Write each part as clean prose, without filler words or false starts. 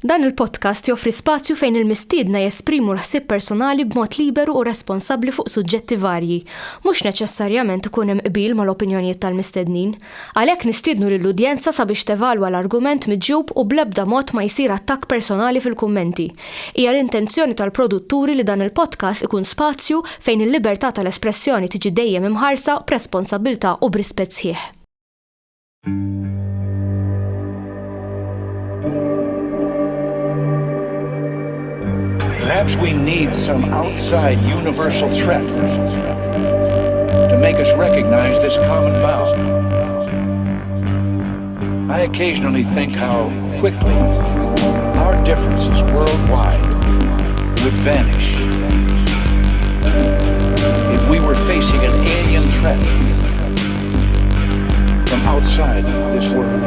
Dan il-podcast joffri spazju fejn il-mistiedna jesprimu l-ħsieb personali b'mod liberu u responsabbli fuq suġġetti varji. Mhux neċessarjament ikun hemm qbil mal-opinjonijiet tal-mistednin. Għalhekk nistiednu lill-udjenza sabiex tevalwa l-argument miġjub u bl-ebda mod ma jsir attakk personali fil-kummenti. Hija l-intenzjoni tal-produtturi li dan il-podcast ikun spazju fejn il-libertà tal-espressjoni tiġi dejjem imħarsa b'responsabbiltà u b'rispett sħiħ. Perhaps we need some outside universal threat to make us recognize this common bond. I occasionally think how quickly our differences worldwide would vanish if we were facing an alien threat from outside this world.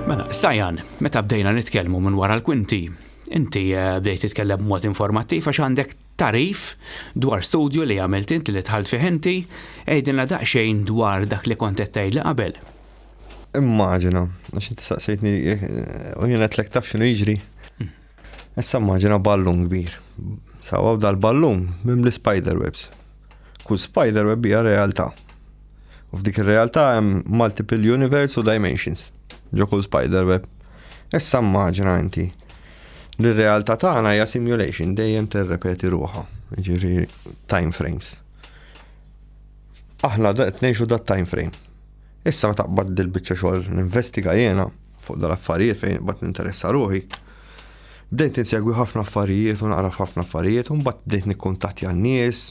Mela, Sajan, meta bdejna nitkellmu minn wara l-kwinti, inti eh, bdejt titkellem b'mod informattiv għax għandek tarif dwar studju li għamilt inti li tħalt fih inti, għidilna daqsxejn dwar dak li kont qed tgħidli qabel. Immaġina, għax inti saqsejtni u jien għedtlek taf x'inhu jiġri. Hmm. Issa immaġina ballun kbir. Sawa dal-ballun mimli spider webs. Kull spider web hija realtà. U f'dik ir-realtà hemm multiple universe u dimensions. Ġo kull spider web. Issa immaġina inti li r-realtà tagħna hija simulation dejjem tirrepeti ruħha, jiġifieri time frames. Aħna qed ngħixu dat time frame. Issa meta qbad dil-biċċa xogħol ninvestiga jiena fuq dal-affarijiet fejn qbad ninteressa ruħi, bdejt insegwi ħafna affarijiet u naqra ħafna affarijiet u mbagħad bdejt nikkuntattja n-nies,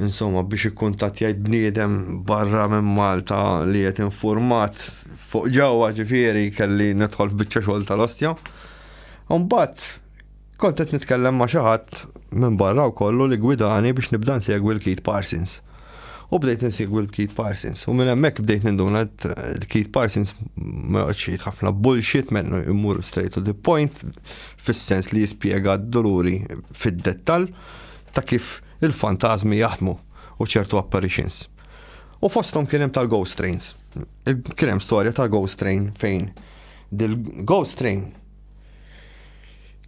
insomma biex ikkuntattjajt bniedem barra minn Malta li qed infurmat fuq ġewwa ġifieri kelli nidħol f'biċċa xogħol tal-ostja. U mbagħad Kont qed nitkellem ma' xi ħadd minn barra wkoll u li ggwidani biex nibda nsegwi l-Keith Parsons. U bdejt insegwi l-Keith Parsons. U minn hemmhekk bdejt ninduna l-Keith Parsons ma joqgħodx jgħid ħafna bullshit mennu jmur straight to the point fis-sens li jispjega d-doluri fid-dettall ta' kif il-fantażmi jaħdmu u ċertu apparitions. U fosthom kien hemm tal-ghost trains. Kien hemm storja ta' ghost train fejn dil-ghost train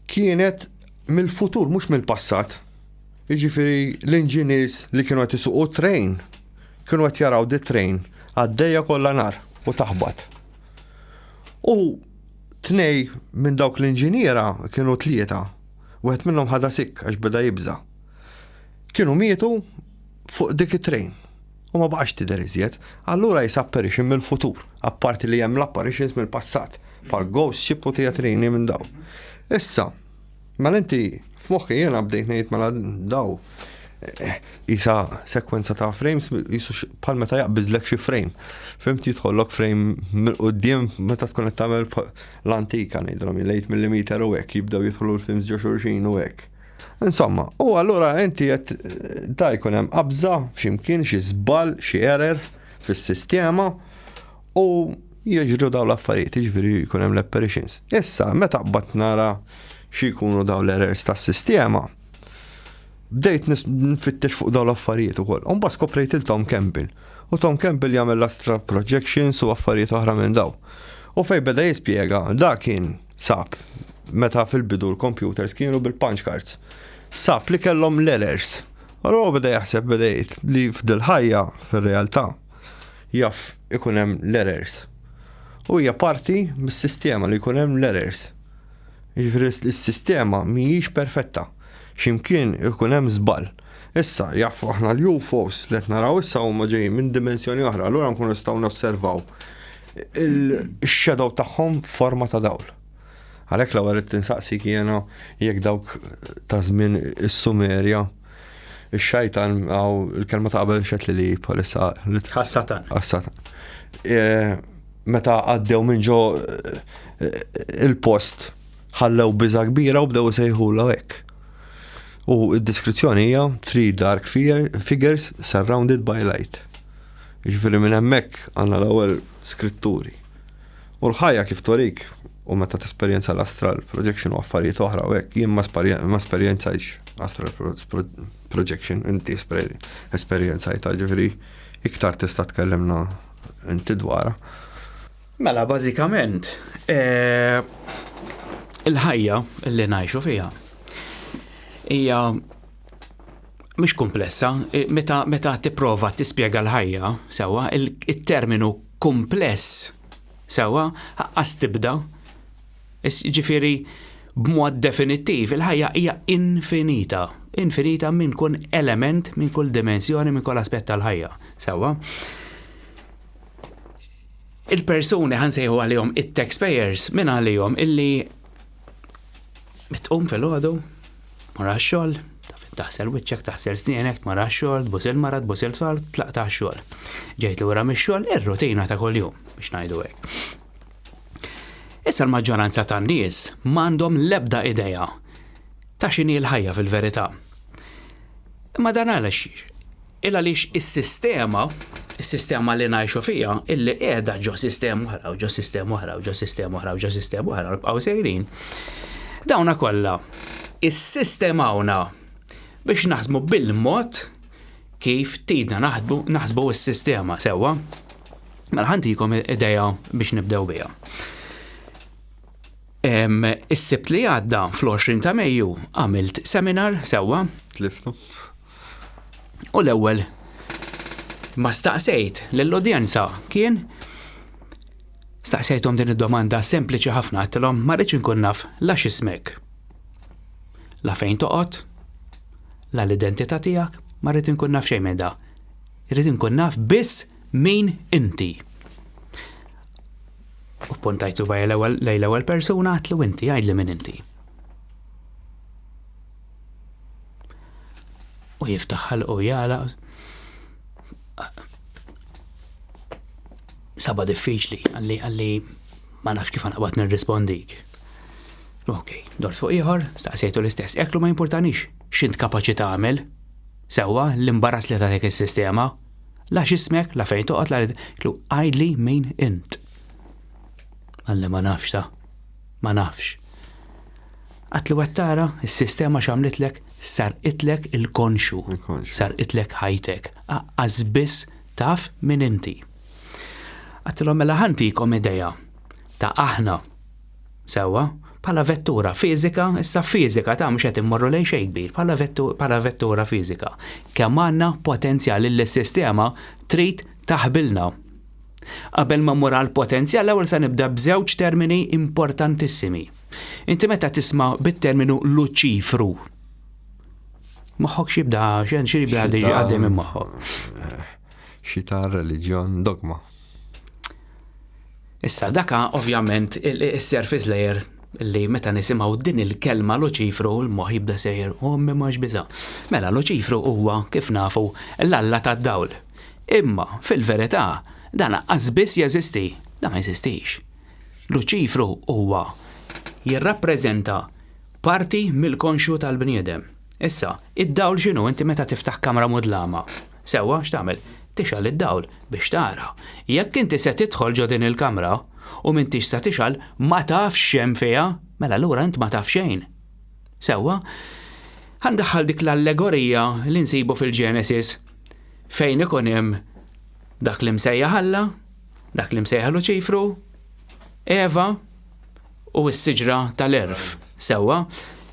kienet mill-futur mhux mill-passat. Jiġifieri l-engineers li kienu qed isuqu train kienu qed jaraw di train għaddejja kollha nar u taħbat. U tnej minn dawk l-inġiniera kienu tlieta. Wieħed minnhom ħadha sikk għax beda jibża'. Kienu mietu fuq dik it-train u ma baqax tidher iżjed. Allura jisa apparition mill-futur, apparti li hemm l-apparitions mill-passat. Bħal ghost ship u teatrini minn daw. Issa, mela inti f'moħħi jiena bdejt ngħid mela daw eh, isa sekwenza ta' frames jisu bħal meta jaqbiżlek xi frame. Fimt jidħollok frame minn quddiem meta tkun qed tagħmel l-antika ngħidilhom il 8 mm u hekk jibdew jidħlu l-films ġo xulxin u hekk. Insomma, u allura inti qed eh, da jkun hemm qabża x'imkien xi żball, xi error fis-sistema U jiġru dawn l-affarijiet, jiġifieri jkun hemm l-apparitions. Issa, meta qbadt nara xi jkunu dawn l-errors tas-sistema, bdejt nfittex fuq dawn l-affarijiet ukoll. U mbagħad skoprejt il Tom Campbell. U Tom Campbell jagħmel l-astral projections u affarijiet oħra minn daw. U fej beda jispjega, da kien sab meta fil-bidu l-computers kienu bil-punch cards. Sab li kellhom l-errors. Allura beda jaħseb beda jgħid li f'dil-ħajja fir-realtà jaf ikun hemm l-errors. U hija parti mis-sistema li jkun hemm l-errors. Jiġifieri s-sistema mhijiex perfetta. X'imkien ikun hemm żball. Issa, jaf aħna l-UFOs li qed naraw issa huma ġejjin minn dimensjoni oħra, allura nkunu nistgħu nosservaw il-shadow tagħhom f'forma ta' dawl. Għalhekk l-ewwel qed insaqsik jiena jekk dawk ta' żmien is-Sumerja Ix-xajtan għaw il-kelma ta' qabel xet li li bħalissa. Għas-satan. Għas-satan. E, meta għaddew minn ġo e, il-post ħallew biża kbira u bdew sejħula hekk. U id-diskrizzjoni hija three dark figures surrounded by light. Jiġifieri minn hemmhekk għandna l-ewwel skritturi. U l-ħajja kif torik u meta tesperjenza l-astral projection u affarijiet oħra u hekk, jien ma esperjenzajx astral projection, inti esperjenzajta ġifieri iktar tista' tkellimna inti dwarha. Mela bażikament eh, Il-ħajja li ngħixu fiha hija mhix komplessa, meta meta tipprova tispjega l-ħajja sewwa, it-terminu kumpless sewwa aqqas tibda. Ġifieri b'mod definittiv il-ħajja hija infinita, infinita minn kull element, minn kull dimensjoni, minn kull aspett tal-ħajja. Sewwa. Il-persuni ħa nsejħu għalihom it-taxpayers minn għalihom illi tqum filgħodu, tmur għax-xogħol, taħsel wiċċek, taħsel snienek, tmur għax-xogħol, tbus il-mara, tbus il-tfal, tlaq tax-xogħol. Ġejt lura mix-xogħol, ir-rutina ta' kuljum biex ngħidu hekk. Issa l-maġġoranza tan-nies m'għandhom l-ebda idea ta' x'inhi l-ħajja fil-verità. Imma dan għaliex? Il għaliex is-sistema, is-sistema li ngħixu fiha, illi qiegħda ġo sistema oħra u ġo sistema oħra u ġo sistema oħra u ġo sistema oħra nibqgħu sejrin. Dawna kollha issistemawna biex naħsmu bil-mod kif tidna naħdmu naħsbu s-sistema sewwa. Mela ħantikom idea biex nibdew biha. Is-Sibt li għadda fl-20 ta' Mejju għamilt seminar sewwa. Tliftu. U l-ewwel ma staqsejt lill-udjenza kien staqsejthom din id-domanda sempliċi ħafna għedtilhom ma rridx inkun naf la x'ismek. La fejn toqgħod, la l-identità tiegħek, ma rrid inkun naf xejn minn da. Irrid inkun naf biss min inti. U puntajt subgħajja lejn l-ewwel persuna għedtlu inti għidli min inti. U jiftaħ ħalqu jagħlaq. Saba diffiċli, għalli għalli ma nafx kif naqbad nirrispondik. Ok, dort fuq ieħor, staqsejtu l-istess, eklu ma jimpurtanix x'int kapaċi tagħmel. Sewwa l-imbarazz li tagħtek is-sistema. La x'ismek, la fejn toqgħod, la klu għidli min int. Qalli ma nafx ta' ma nafx. Għatlu qed tara s-sistema x'għamlitlek sarqitlek il-konxu, sarqitlek ħajtek, aqqas biss taf min inti. Għattilhom mela ħantikom idea ta' aħna Sewwa? Bħala vettura fiżika, issa fiżika ta' mhux qed immorru lejn xejn kbir, bħala vettura fiżika. Kemm għandna potenzjal li s-sistema trid taħbilna. Qabel ma mmur għall-potenzjal l-ewwel se nibda b'żewġ termini importantissimi. Inti meta tisma' bit-terminu Luċifru, moħħok x'jibda x'jibda għaddej minn moħħok? Xi ta' reliġjon dogma. Issa daka ovvjament is-surface layer li meta nisimgħu din il-kelma Luċifru l-moħħ jibda sejjer u ommi ma biża. Mela Luċifru huwa kif nafu l-alla tad-dawl. Imma fil-verità dan aqqas biss jeżisti, dan ma jeżistix. Luċifru huwa jirrappreżenta parti mill-konxju tal-bniedem. Issa, id-dawl x'inhu inti meta tiftaħ kamra mudlama? Sewwa, x'tagħmel? Tixgħel id-dawl biex tara. Jekk inti se tidħol ġo din il-kamra u m'intix se tixgħel, ma tafx x'hemm fiha, mela allura int ma taf xejn. Sewwa? Ħa ndaħħal dik l-allegorija li nsibu fil-Ġenesis fejn ikun hemm dak li msejjaħ Alla, dak li msejjaħ Luċifru, Eva, u s-siġra tal-għerf. Sewwa,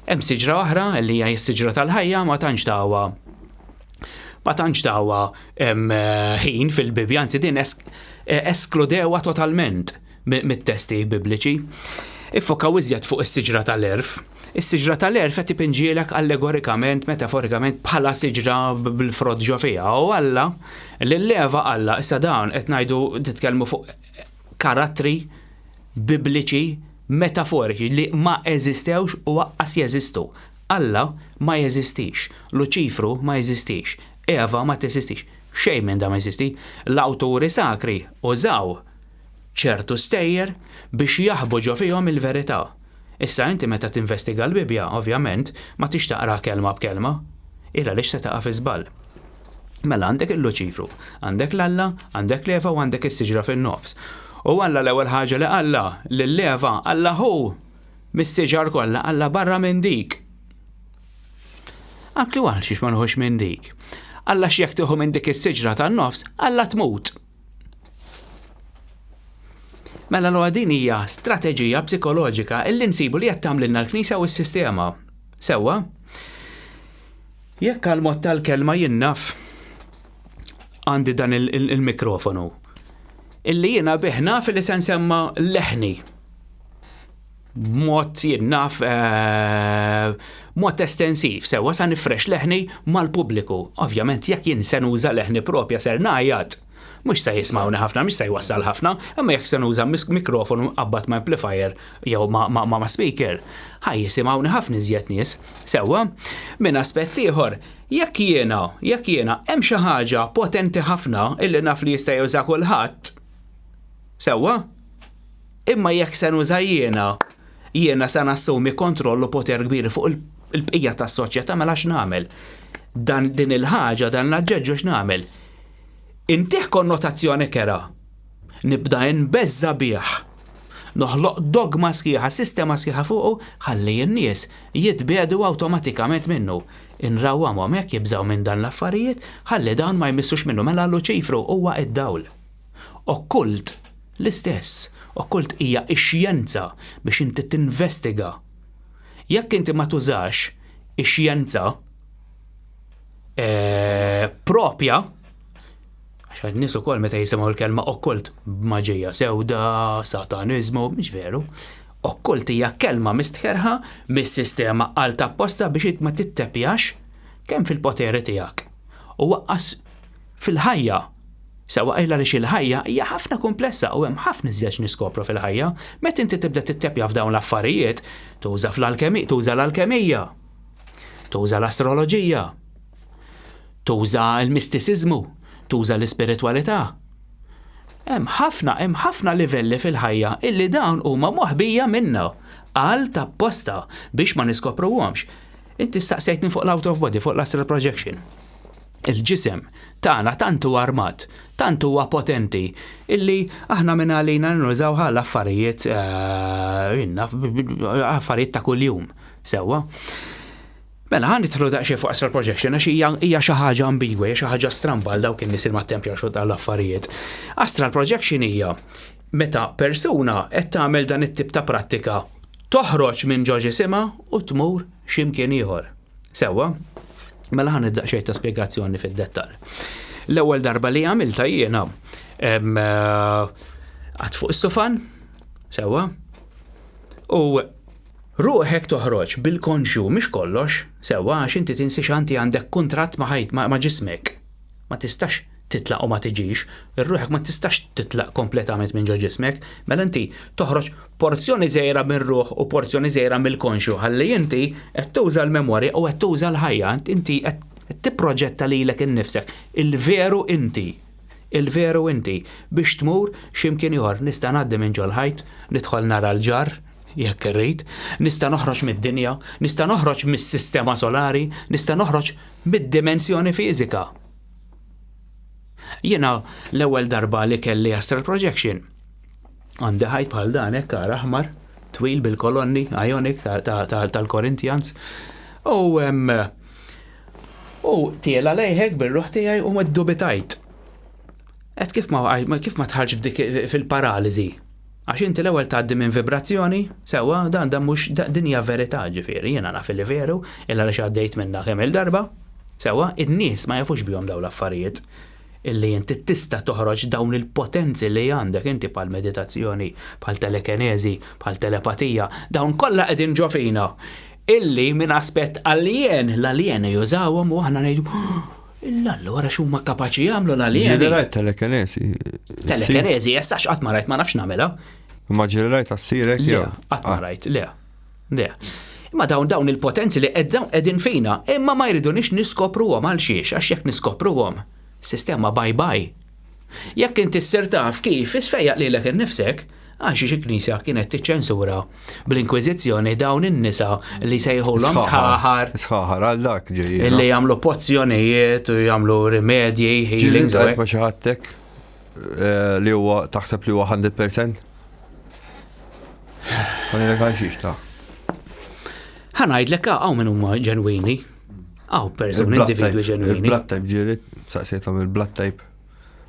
hemm siġra oħra li hija s-siġra tal-ħajja ma tantx tawha ma tantx tawha ħin fil-Bibbja, anzi din eskludewha totalment mit-testi bibliċi. Iffokaw iżjed fuq is-siġra tal-għerf. Is-siġra tal-għerf qed ipinġielek allegorikament, metaforikament bħala siġra bil-frott ġo fiha. U Alla, lil Eva Alla, issa dawn qed ngħidu nitkellmu fuq karattri bibliċi metaforiċi li ma eżistewx u aqqas jeżistu. Alla ma jeżistix, Luċifru ma jeżistix, Eva ma teżistix, xejn minn dan ma jeżisti. L-awturi sagri użaw ċertu stejjer biex jaħbu ġo fihom il-verità. Issa inti meta tinvestiga l-Bibbja, ovvjament, ma tix taqra kelma b'kelma. Il għaliex se taqa' fi żball. Mela għandek il-Luċifru, għandek l-Alla, għandek l-Eva u għandek is-siġra fin-nofs. U Alla l-ewwel ħaġa li qalla lil Eva, Alla hu mis-siġar kollha, Alla barra minn dik. Għatlu għal xiex ma nħux minn dik. Alla x'jekk tieħu minn dik is-siġra tan-nofs, Alla tmut. Mela allura din hija strateġija psikoloġika illi nsibu li qed tagħmlilna l-Knisja u s-sistema. Sewwa? Jekk għal mod tal-kelma jien naf għandi dan il-mikrofonu illi jiena bih naf li se nsemma leħni b'mod jien naf eh, mod estensiv, sewwa sa nifrex leħni mal-pubbliku. Ovvjament jekk jien se nuża leħni propja ser ngħajjat, mhux se jismawni ħafna, mhux se jwassal ħafna, imma jekk se nuża mikrofonu mqabbad ma' amplifier jew ma', ma, ma, ma speaker, ħaj jisimgħuni ħafna iżjed nies. Sewwa, minn aspett ieħor, jekk jiena, jekk jiena hemm xi ħaġa potenti ħafna illi naf li jista' juża kulħadd, sewwa, Imma jekk se nuża jiena, jiena se nassumi kontroll u poter kbir fuq il-bqija tas-soċjetà mela x'nagħmel? Dan din il-ħaġa, dan l-aġġeġġu x'nagħmel? Intih konnotazzjoni kerha. Nibda inbeżża' bih. Noħloq dogma sħiħa, sistema sħiħa fuqu ħalli n-nies jitbiegħdu awtomatikament minnu. Inrawwamhom hekk jibżgħu minn dan l-affarijiet ħalli dawn ma jmissux minnu. Mela Luċifru huwa d-dawl. Okkult L-istess, okkult hija x-xjenza biex inti tinvestiga. Jekk inti ma tużax ix-xjenza eh, propja, għax n-nies ukoll meta jisimgħu l-kelma okkult maġija sewda, sataniżmu, mhix veru. Okkult hija kelma mistħerħa mis-sistema għal tapposta biex ma tittepjax kemm fil-poteri tiegħek u waqqas fil-ħajja Sewwa qil għaliex il-ħajja hija ħafna kumplessa u hemm ħafna iżjed x'niskopru fil-ħajja. Meta inti tibda tittepja f'dawn l-affarijiet, tuża fl-alkemi, tuża l-alkemija, tuża l-astroloġija, tuża l-mistisiżmu, tuża l-ispiritwalità. Hemm ħafna, hemm ħafna livelli fil-ħajja illi dawn huma moħbija minna għal t'apposta biex ma niskopruhomx. Inti staqsejtni fuq l-out of body, fuq l-astral projection. Il-ġisem tagħna tant huwa armat, tant huwa potenti, illi aħna minn għalina nużawha għal affarijiet eh, affarijiet ta' kuljum. Sewwa. Mela ħa nidħlu daqsxejn fuq astral projection għax hija hija xi ħaġa ambigwa, hija xi ħaġa stramba għal dawk in-nies li ma ttempjawx fuq dawn l-affarijiet. Astral projection hija meta persuna qed tagħmel dan it-tip ta' prattika toħroġ minn ġo ġisimha u tmur x'imkien ieħor. Sewwa? Mela ħa daqsxejn ta' spjegazzjoni fid-dettall. L-ewwel darba li għamilta jiena eh, għad fuq is-sufan, sewwa, u ruħek toħroġ bil-konxju mhix kollox, sewwa għax inti tinsiex anti għandek kuntratt ma' ħajt ma' ġismek. Ma tistax titlaq u ma tiġix, ir-ruħek ma tistax titlaq kompletament minn ġo ġismek, mela inti toħroġ porzjoni żgħira mir-ruħ u porzjoni żgħira mill-konxju ħalli inti qed tuża l-memorja u qed tuża l-ħajja, inti qed tipproġetta lilek innifsek, il-veru inti, il-veru inti biex tmur x'imkien ieħor. Nista' ngħaddi minn ġol-ħajt, nidħol nara l-ġar, jekk irrid, nista' noħroġ mid-dinja, nista' noħroġ mis-sistema solari, nista' noħroġ mid-dimensjoni fiżika. Jiena l-ewwel darba li kelli astral projection, għandi ħajt bħal dan hekk ara aħmar, twil bil-kolonni, ionic tal-Corinthians. U u tiela lejhek bir-ruħ tiegħi u ma ddubitajt. Qed kif ma kif ma tħallx f'dik fil-paraliżi. Għax inti l-ewwel tgħaddi minn vibrazzjoni, sewwa dan dan mhux din hija verità ġifieri, jiena naf li veru, illa għaliex għaddejt minnha kemm il-darba. Sewwa, in-nies ma jafux bihom dawn l-affarijiet illi inti tista' toħroġ dawn il-potenzi li għandek inti bħal meditazzjoni, bħal telekeneżi, bħal telepatija, dawn kollha qegħdin ġo fina. Illi minn aspett aljen, l-aljeni jużawhom u aħna ngħidu Illallu, wara x'huma kapaċi jagħmlu l-aljeni. Ġieli rajt telekenesi. Telekenesi, issa x'qatt ma rajt ma nafx nagħmilha. Ma ġieli rajt assirek jew. Qatt ma ah. rajt, le. Le. Imma dawn dawn il-potenzi li qegħdin fina, imma ma jridunix niskopruhom għal xiex, għax jekk niskopruhom, sistema bye bye. Jekk inti ssir taf kif isfejjaq lilek innifsek, għax xi knisja kienet tiċċensura bl-inkwiżizzjoni dawn in-nisa li sejħulhom sħaħar. Sħaħar għal dak ġejjin. Illi jagħmlu pozzjonijiet u jagħmlu rimedji, healings. Ġieli ma xi ħadd eh, li huwa taħseb li huwa 100%? Għanilek għal xiex ta' Ħa ngħidlek hawn min huma ġenwini. Hawn persuni individwi ġenwini. Il-blood type ġieli, saqsejthom il-blood type.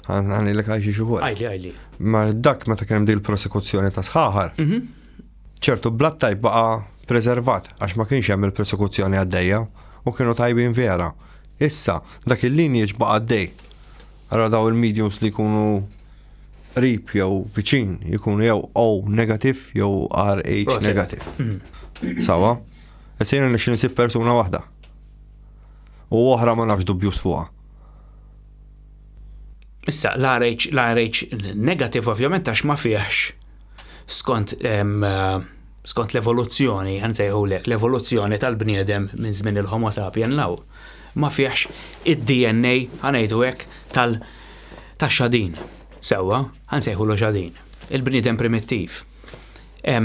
Għanilek għal xi ukoll. Għajli, għajli. Ma dak meta kien hemm din il-prosekuzzjoni ta' sħaħar. Mhm. ċertu blood type baqa' preservat għax ma kienx hemm il-prosekuzzjoni għaddejja u kienu tajbin vera. Issa, dak il-lineage baqa' għaddej. Allora daw il-mediums li jkunu qrib jew viċin jkunu jew O negative jew RH negative. Mhm. Sawa? Issa jiena nixtieq nisib persuna waħda. U oħra ma nafx dubjus fuqha. Issa, l-RH, l-RH negative ovvjament għax ma fihx skont skont l-evoluzzjoni, ħansejħulek, l-evoluzzjoni tal-bniedem minn żmien il-Homo sapien law, ma fihx id-DNA, ħanejdu hekk, tal tax-xadin. Sewwa, ħansejħulu xadin. Il-bniedem primittiv. Eh,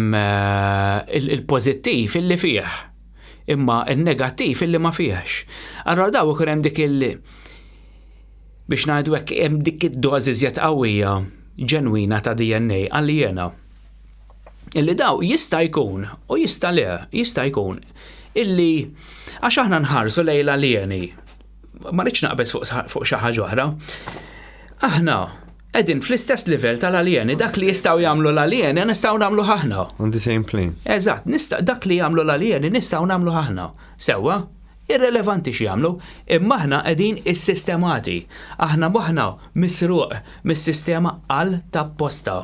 il-pożittiv illi fih, imma il-negattiv illi ma fihx. Allora daw ikun hemm dik il- biex ngħidu hekk hemm dik id-dożi iżjed qawwija ġenwina ta' DNA għaljena. Illi daw jista' jkun u jista' le, jista' jkun illi għax aħna nħarsu lejn l-aljeni. Ma rridx naqbeż fuq xi ħaġa oħra. Aħna qegħdin fl-istess livell tal-aljeni, dak li jistgħu jagħmlu l-aljeni nistgħu nagħmlu aħna. On the same plane. Eżatt, dak li jagħmlu l-aljeni nistgħu nagħmlu aħna. Sewwa, Irrelevanti x'jagħmlu, imma aħna qegħdin issistemati. Aħna moħħna misruq mis-sistema għal t'apposta.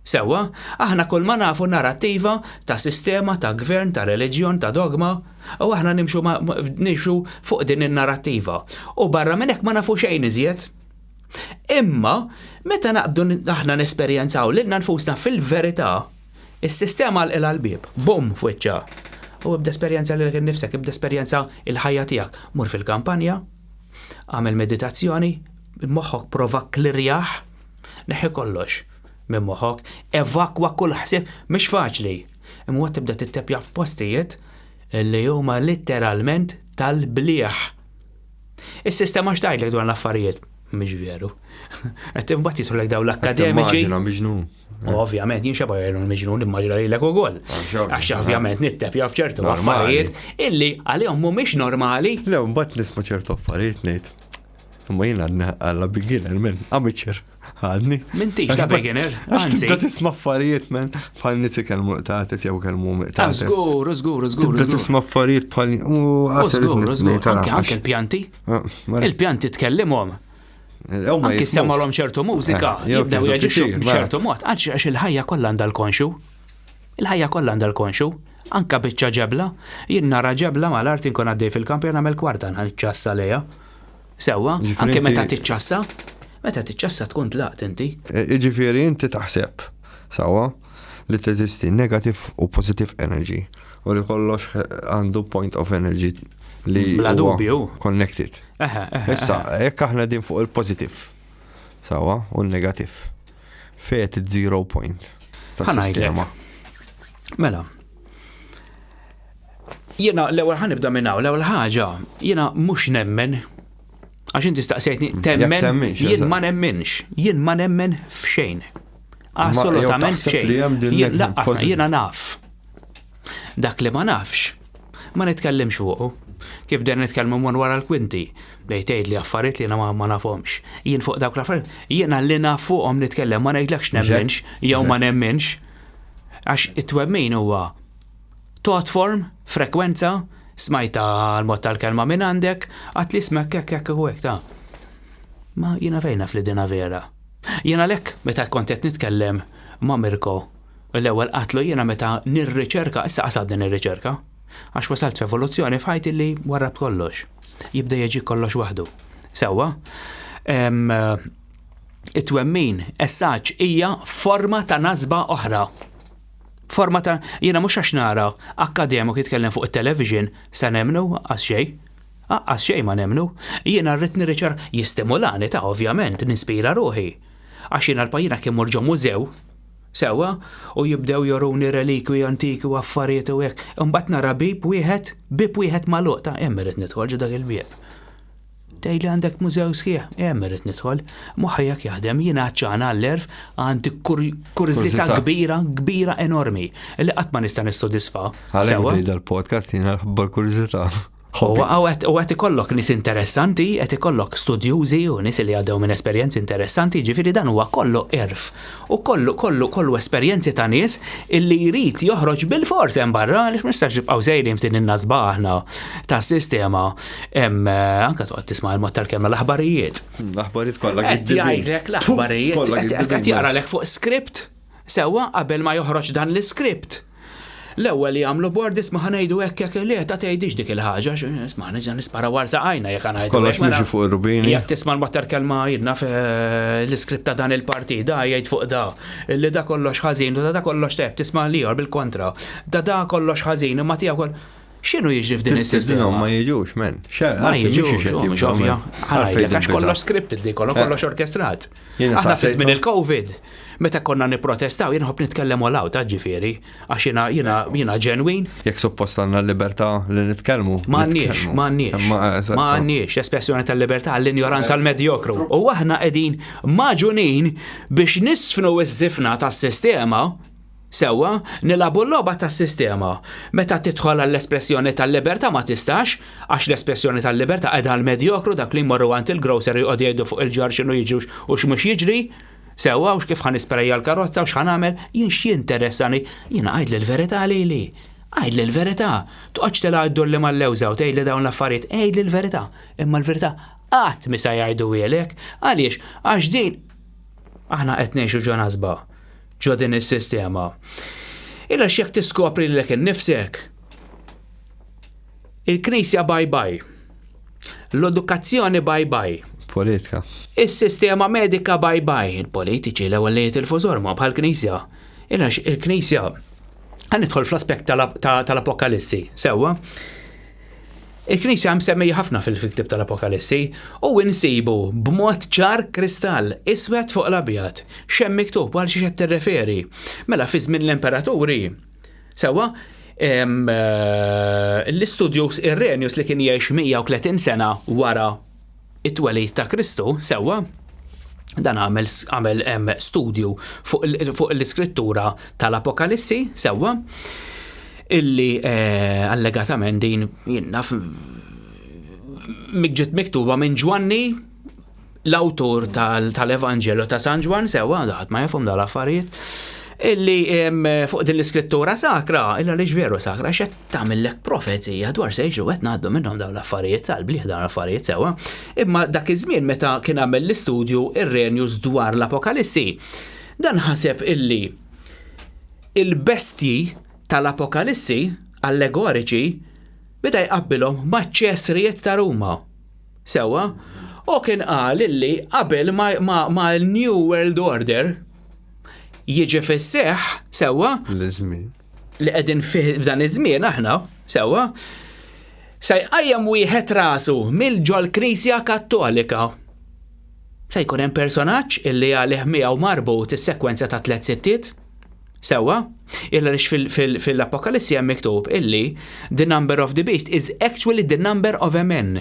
Sewwa, aħna kull ma nafu narrattiva ta' sistema, ta' gvern, ta' reliġjon, ta' dogma, u aħna nimxu nimxu fuq din in-narrattiva. U barra minn hekk ma nafu xejn iżjed. Imma meta naqbdu aħna nesperjenzaw lilna nfusna fil-verità, Is-sistema għalqilha l-bieb, bum f'wiċċha. U ibda esperjenza lilek innifsek, ibda esperjenza l-ħajja tiegħek. Mur fil-kampanja, agħmel meditazzjoni, moħħok prova klirjah, neħħi kollox minn moħħok, evakwa kull ħsieb, mhix faċli. Imma tibda tittepja f'postijiet li huma litteralment tal-blieh. Is-sistema x'tgħidlek dwar l-affarijiet? Mhix veru. Qed imbagħad jidħolek dawn l-akkademiċi. Immaġina miġnun. U ovvjament jien xeba jgħidu miġnun immaġina lilek ukoll. Għax ovvjament nitteb jaf ċertu affarijiet illi għalihom mhumiex normali. Le mbagħad nisma' ċertu affarijiet ngħid. Imma jien għadni għalla beginner men, amateur għadni. M'intix ta' beginner. Għax tibda tisma' affarijiet men bħal nies ikellmu qtates jew kellmu qtates. Ah, żgur, żgur, żgur. Tibda tisma' affarijiet bħal Żgur, żgur. Anke l-pjanti. Ah, Il-pjanti tkellimhom. Anki semmalhom ċertu mużika, eh, jibdew jaġixxu mela. b'ċertu mod, għax il-ħajja kollha għandha l-konxu. Il-ħajja kollha għandha l-konxu. Anka biċċa ġebla, jien nara ġebla mal-art inkun għaddej fil-kamp jien nagħmel kwarta nċassa lejha. Sewwa, anke meta tiċċassa, meta tiċċassa tkun tlaqt inti. E, jiġifieri inti taħseb, sewwa, li teżisti negative u positive energy u li kollox għandu point of energy li Bla dubju. connected. Issa, jekk aħna din fuq il-positive, sawa, u l-negative, fejt zero point ta' sistema. Mela, jena l-ewwel ħa nibda minn hawn, l-ewwel ħaġa, jiena mhux nemmen għax inti staqsejtni mm, temmen, jien ma nemminx, jien ma nemmen f'xejn. Assolutament f'xejn. Jien laqqas jiena naf. Dak li ma nafx, ma nitkellimx fuqu. Kif bdejna nitkellmu minn wara l-kwinti, bdejt tgħidli affarijiet li jiena ma nafhomx. Jien fuq dawk l-affarijiet, jiena li naf fuqhom nitkellem, ma ngħidlekx nemminx jew ma nemminx. Għax it-twemmin huwa thought form, frekwenza, smajta l-mod tal-kelma minn għandek, għat li smek hekk hekk u hekk ta' Ma jiena fejn naf li dina vera. Jien għalhekk meta kont qed nitkellem ma' Mirko L-ewwel qatlu jiena meta nirriċerka, issa qas għadni nirriċerka, għax wasalt f'evoluzzjoni f'ħajti li warrabt kollox. Jibda jiġi kollox waħdu. Sewwa, it-twemmin essaġġ hija forma ta' nasba oħra. Forma ta' jiena mhux għax nara akkademiku jitkellem fuq it-television se nemmnu għas xejn. Aqqas xejn ma nemmnu. Jiena rrid nirriċerka jistimulani ta' ovvjament nispira ruħi. Għax jiena l-pajjiena kien mur ġo mużew Sewwa, u jibdew joruni relikwi antiki u affarijiet u hekk. Imbagħad nara bieb wieħed, bieb wieħed magħluq ta' hemm irrid nidħol ġo dak il-bieb. Tgħidli għandek mużew sħiħ, hemm irrid nidħol. Moħħi hekk jaħdem, jien għatxana għall-għerf, għandi kurżità kbira, kbira enormi, li qatt ma nista' nissodisfa. Għalhekk bdejt dal-podcast jiena ħabba l-kurżità. U qed ikollok nies interessanti, qed ikollok studjużi u nies li għaddew minn esperjenzi interessanti, ġifieri dan huwa kollu għerf u kollu kollu kollu esperjenzi ta' nies illi jrid joħroġ bilfors hemm barra għaliex ma nistax nibqgħu sejrin f'din in-nasba aħna tas-sistema hemm anke toqgħod tisma' l-mod tal-kelma l-aħbarijiet. L-aħbarijiet kollha Qed jgħidlek l-aħbarijiet qed jaqralek fuq script sewwa qabel ma joħroġ dan l-iskript. L-ewwel jagħmlu bord isma' ħa ngħidu hekk hekk le ta' tgħidix dik il-ħaġa, isma' ħa nisparaw għal saqajna jekk ħa ngħidu. Kollox miexi fuq ir-rubini. Jekk tisma' l-battar kelma jien naf eh, l-iskript ta' dan il-partit da jgħid fuq da, li da kollox ħażin, da da kollox tajjeb, tisma' l-ieħor bil-kontra. Da da kollox ħażin, imma tiegħu kol. X'inhu jiġri f'din is-sistema? Ma jiġux, men. Ma jiġux, mhux ovvja. Ħa ngħidlek għax kollox scripted li kollox kollox orkestrat. Aħna fi żmien il-Covid, meta konna nipprotestaw, jien nħobb nitkellem all out, ġifieri, għax jiena jiena jiena ġenwin. Jekk suppost għandna l-libertà li nitkellmu. M'għandniex, m'għandniex. M'għandniex espressjoni tal-libertà għall-injorant tal-medjokru. U aħna qegħdin maġunin biex nisfnu ż-żifna tas-sistema Sewwa, nilagħbu l-logħba tas-sistema. Meta tidħol għall-espressjoni tal-libertà ma tistax, għax l-espressjoni tal-libertà qiegħda għall-medjokru, dak li jmorru għand il-grocer u joqogħdu jgħidu fuq il-ġar x'inhu jiġri u x'mhux jiġri. Sewwa, u kif ħa nisprejja l-karozza u x'ħa nagħmel, jien x'jinteressani? Jiena għidli l-verità lili. Għidli l-verità. Toqgħodx tilgħab iddurli mal-lewża u tgħidli dawn l-affarijiet, għidli l-verità. Imma l-verità qatt mhi se jgħiduhielek. Għaliex? Għax din aħna qed ngħixu ġo nasba. ġo din is-sistema. Illa x'jekk tiskopri lilek innifsek, il-Knisja bye bye. L-edukazzjoni bye bye. Politika. Is-sistema medika bye bye. Il-politiċi l-ewwel li jitilfu żorma bħal-Knisja. Illa il-Knisja ħa nidħol fl-aspett tal-Apokalissi, sewwa. Il-Knisja msemmija ħafna fil-ktieb tal-Apokalissi u insibu b'mod ċar kristall, iswed fuq l-abjad, x'hemm miktub għal xiex qed tirreferi. Mela fi żmien l-imperaturi, sewwa, l-istudjuż Irenjus li kien jgħix 130 sena wara it-twelid ta' Kristu, sewwa, dan għamel għamel studju fuq l-iskrittura tal-Apokalissi, sewwa, illi eh, allegatament din jien naf ġiet miktuba minn Ġwanni l-awtur tal-Evanġelu ta' San Ġwann sewwa, ħadd ma jafhom dal-affarijiet, illi fuq din l-iskrittura sakra, illa li veru sakra, xed tagħmillek profezija dwar se jiġru qed ngħaddu minnhom dawn l-affarijiet tal-bliħ dawn l-affarijiet sewwa. Imma dak iż-żmien meta kien għamel l-istudju Irrenius dwar l-Apokalissi, dan ħaseb illi il-bestji tal-Apokalissi allegoriċi beda jqabbilhom maċ-ċesrijiet ta' Ruma. Sewwa, u kien qal illi qabel ma, ma, ma l-New World Order jiġi fis-seħħ sewwa. L-żmien. Li qegħdin fih f'dan iż-żmien aħna, sewwa, se jqajjem wieħed rasu mill ġol-Knisja Kattolika. Se jkun hemm personaġġ illi għalih miegħu marbut is-sekwenza ta' tlett sittiet. Sewwa, illa għaliex fil-Apokalissi hemm miktub illi the number of the beast is actually the number of a man.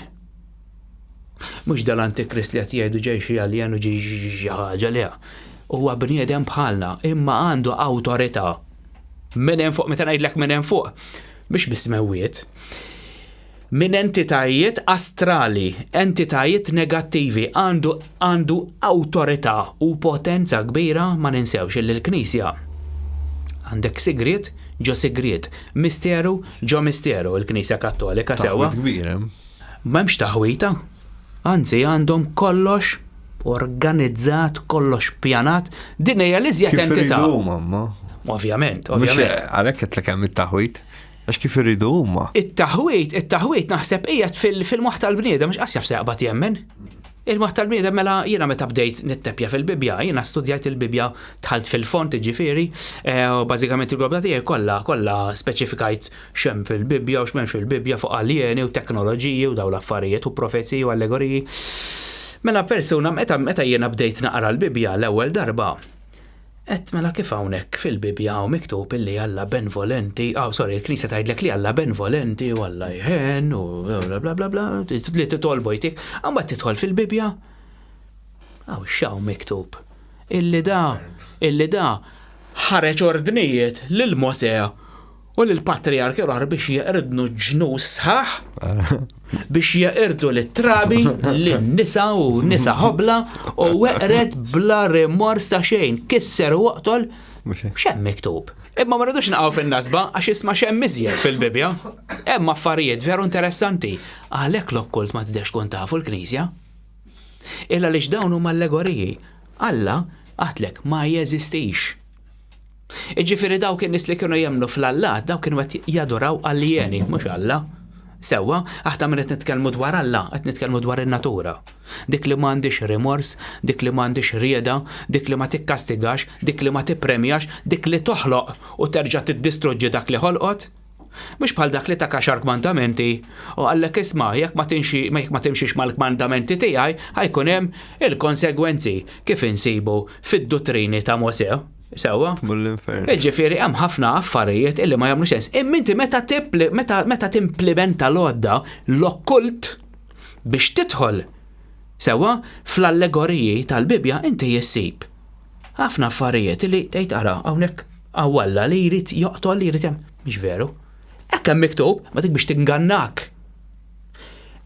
Mhux dal-antikrist li qed jgħidu ġej xi aljen u ġej xi ħaġa le. Huwa bniedem bħalna, imma għandu awtorità. Minn hemm fuq, meta ngħidlek minn hemm fuq, mhux bis-smewwiet. Minn entitajiet astrali, entitajiet negattivi, għandu għandu awtorità u potenza kbira ma ninsewx illi l-Knisja għandek sigriet ġo sigriet, misteru ġo misteru, il-Knisja Kattolika sewwa. Taħwid kbir hemm. M'hemmx taħwita. Anzi għandhom kollox organizzat, kollox pjanat. Din hija l-iżjed Kif entità. iridu huma, ma. Ovvjament, Mhux ovvjament. għalhekk qedlek hemm it-taħwid. Għax kif iridu huma. It-taħwid, it-taħwid naħseb qiegħed fil-moħħ tal-bniedem, għax qas jaf se jaqbad jemmen. Il-moħħ tal-bniedem mela jiena meta bdejt nitteppja fil-Bibbja, jiena studjajt il-Bibbja, dħalt fil-fond jiġifieri, eh, u bażikament il-globda tiegħi kollha kollha speċifikajt x'hemm fil-Bibbja u x'm'hemmx fil-Bibbja fuq aljeni u teknoloġiji u dawn l-affarijiet u profeziji u allegoriji. Mela persuna meta meta jiena bdejt naqra l-Bibbja l-ewwel darba, Għedt mela kif hawnhekk fil-Bibbja hawn miktub illi Alla benvolenti, aw sorry, il-Knisja tgħidlek li Alla benvolenti u Alla jħenn u bla bla bla bla, li titolbu jtik, imbagħad tidħol fil-Bibbja, hawn x'hawn miktub? Illi da, illi da ħareġ ordnijiet lil Mosè. U lill-patrijarki l-oħra biex jeqridnu ġnus sħaħ, biex jeqirdu lit-trabi, lin-nisa u nisa ħobla u weqred bla rimors ta' xejn, kisser u oqtol. X'hemm miktub? Imma ma rridux naqgħu fin-nasba għax isma' x'hemm iżjed fil-Bibbja. Hemm affarijiet veru interessanti. Għalhekk l-okkult ma tidhex tkun tafu l-Knisja. Illa għaliex dawn huma allegoriji. Alla, għadtlek, ma jeżistix. Jiġifieri dawk in-nies li kienu jemmnu fl-allat, dawk kienu qed jaduraw aljeni, mhux Alla. Sewwa, aħna meta qed nitkellmu dwar Alla, qed nitkellmu dwar in-natura. Dik li m'għandhiex rimors, dik li m'għandhiex rieda, dik li ma tikkastigax, dik li ma tippremjax, dik li toħloq u terġa' tiddistruġġi dak li ħolqot. Mhux bħal dak li tak għaxar kmandamenti u qallek isma' jekk ma tinxi jekk ma timxix mal-kmandamenti tiegħi ħa jkun hemm il-konsegwenzi kif insibu fid-duttrini ta' Mosè. Sewwa? Tmur l-infern. Jiġifieri hemm ħafna affarijiet illi ma jagħmlu sens. Imma inti meta meta meta timplimenta l-għodda l-okkult biex tidħol sewwa fl-allegoriji tal-Bibbja inti issib ħafna affarijiet li tgħid ara hawnhekk hawn Alla li jrid joqtol li jrid jagħmel. Mhix veru. Hekk hemm miktub, ma dik biex tingannak.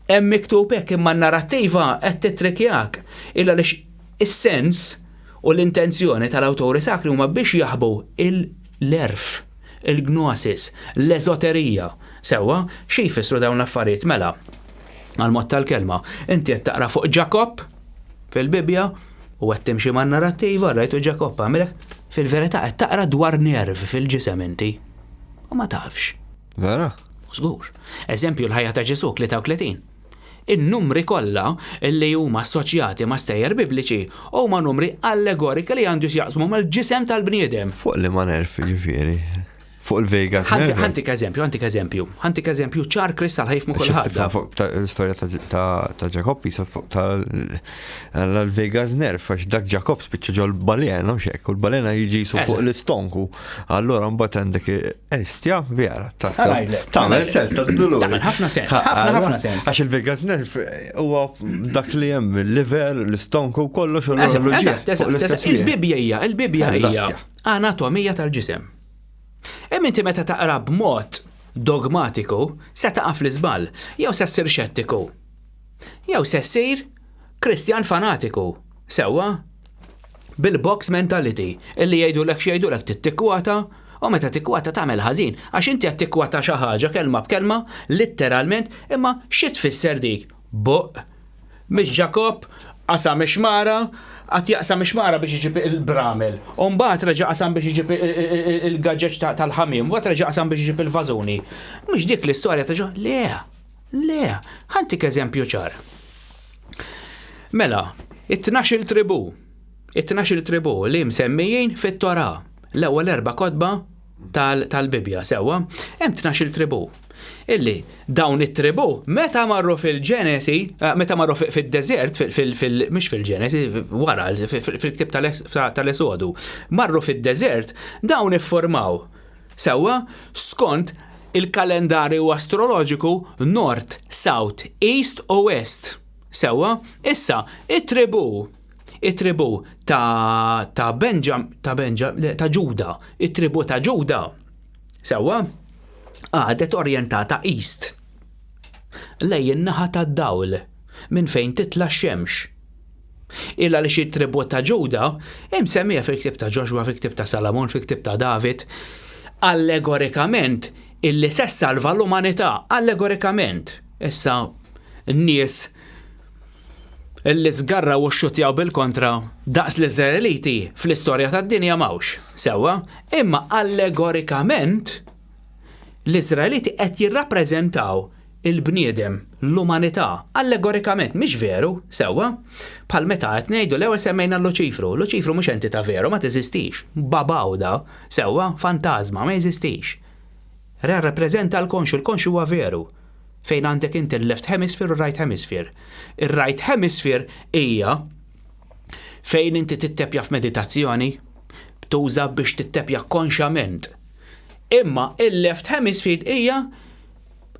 Hemm miktub hekk imma n-narrattiva qed titrikjak. Illa għaliex is-sens u l-intenzjoni tal-awturi sakri huma biex jaħbu l-għerf, il-gnosis, l-eżoterija. Sewwa, xi jfissru dawn l-affarijiet mela? Għall-mod tal-kelma, inti qed taqra fuq Ġakobb fil-Bibbja u qed timxi man-narrattiva, rajtu Ġakobb għamel hekk, fil-verità qed taqra dwar nerv fil-ġisem inti. U ma tafx. Vera? Żgur. Eżempju l-ħajja ta' Ġesù 33. In-numri kollha li huma assoċjati ma' stejjer Bibliċi huma numri allegoriki li għandu x'jaqsmu mal-ġisem tal-bniedem. Fuq liema nerv jiġifieri? Fuq il-Vegas nerv? Ħantik eżempju, ħantik eżempju, ħantik eżempju ċar kristall ħajfmu kulħadd. Fuq l-istorja ta' Ġakob jisa fuq tal-Vegas nerv għax dak Ġakob spiċċa ġol balena u xek, u l-balena jiġi fuq l-istonku. Allura mbagħad għandek Estja, vera, tagħmel sens, ta' dulur. Tagħmel ħafna sens, ħafna ħafna sens. Għax il-Vegas nerv huwa dak li hemm il-liver, l-istonku kollox u l-oroloġija. Il-Bibbja hija, il-Bibbja hija anatomija tal-ġisem. Imma inti meta taqra b'mod dogmatiku se taqa' fl-iżball, jew se ssir xettiku. Jew se ssir Kristjan fanatiku. Sewwa? Bil-box mentality, illi jgħidulek x'jgħidulek trid tikkwota, u meta tikkwota tagħmel ħażin, għax inti qed tikkwota xi ħaġa kelma b'kelma, litteralment, imma xi tfisser dik? Buq. Mhix Ġakobb qasam ix-xmara, qagħad jaqsam ix-xmara biex iġib il-bramel, u mbagħad reġa' qasam biex iġib il-gaġeġ tal-ħamiem, mbagħad reġa' qasam biex iġib il-vażuni. Mhux dik l-istorja ta' Ġo, le, le, ħa ntik eżempju ċar. Mela, it-tnax-il tribù, it-tnax-il tribù li msemmijin fit-Torah, l-ewwel erba' kotba tal-Bibbja, sewwa, hemm tnax-il tribù. Illi dawn it-tribù meta marru fil-Ġenesi, eh, meta marru fid-deżert, mhux fil-Ġenesi, wara fil-ktieb tal-Esodu, marru fid-deżert, dawn iffurmaw Sewwa, skont il-kalendarju astroloġiku North, South, East u West. Sewwa, issa, it-tribù, it-tribù ta' ta' Benġam, ta' Benġam, le, ta' Ġuda, it-tribù ta' Ġuda, sewwa, qagħdet orjentata East, lejn in-naħa tad-dawl, minn fejn titla' x-xemx. Il għaliex it-tribù ta' Ġuda, imsemmija fil-ktieb ta' Ġoxwa, fil-ktieb ta' Salamun, fil-ktieb ta' David, allegorikament illi se ssalva l-umanità, allegorikament. Issa n-nies illi żgarraw u xxutjaw bil-kontra daqs l-Iżraeliti fl-istorja tad-dinja m'hawnx, sewwa, imma allegorikament l-Iżraeliti qed jirrappreżentaw il-bniedem, l-umanità, allegorikament, mhix veru, sewwa? Bħal meta qed ngħidu l-ewwel semmejna l-Luċifru. Luċifru mhux entità veru, ma teżistix. Babawda, sewwa, fantażma, ma jeżistix. Rrappreżenta l-konxju, il-konxju huwa veru. Fejn għandek inti l-left hemisphere u r-right hemisphere. Ir-right hemisphere hija fejn inti tittepja f'meditazzjoni, tuża biex tittepja konxjament. Imma il-left hemisphere hija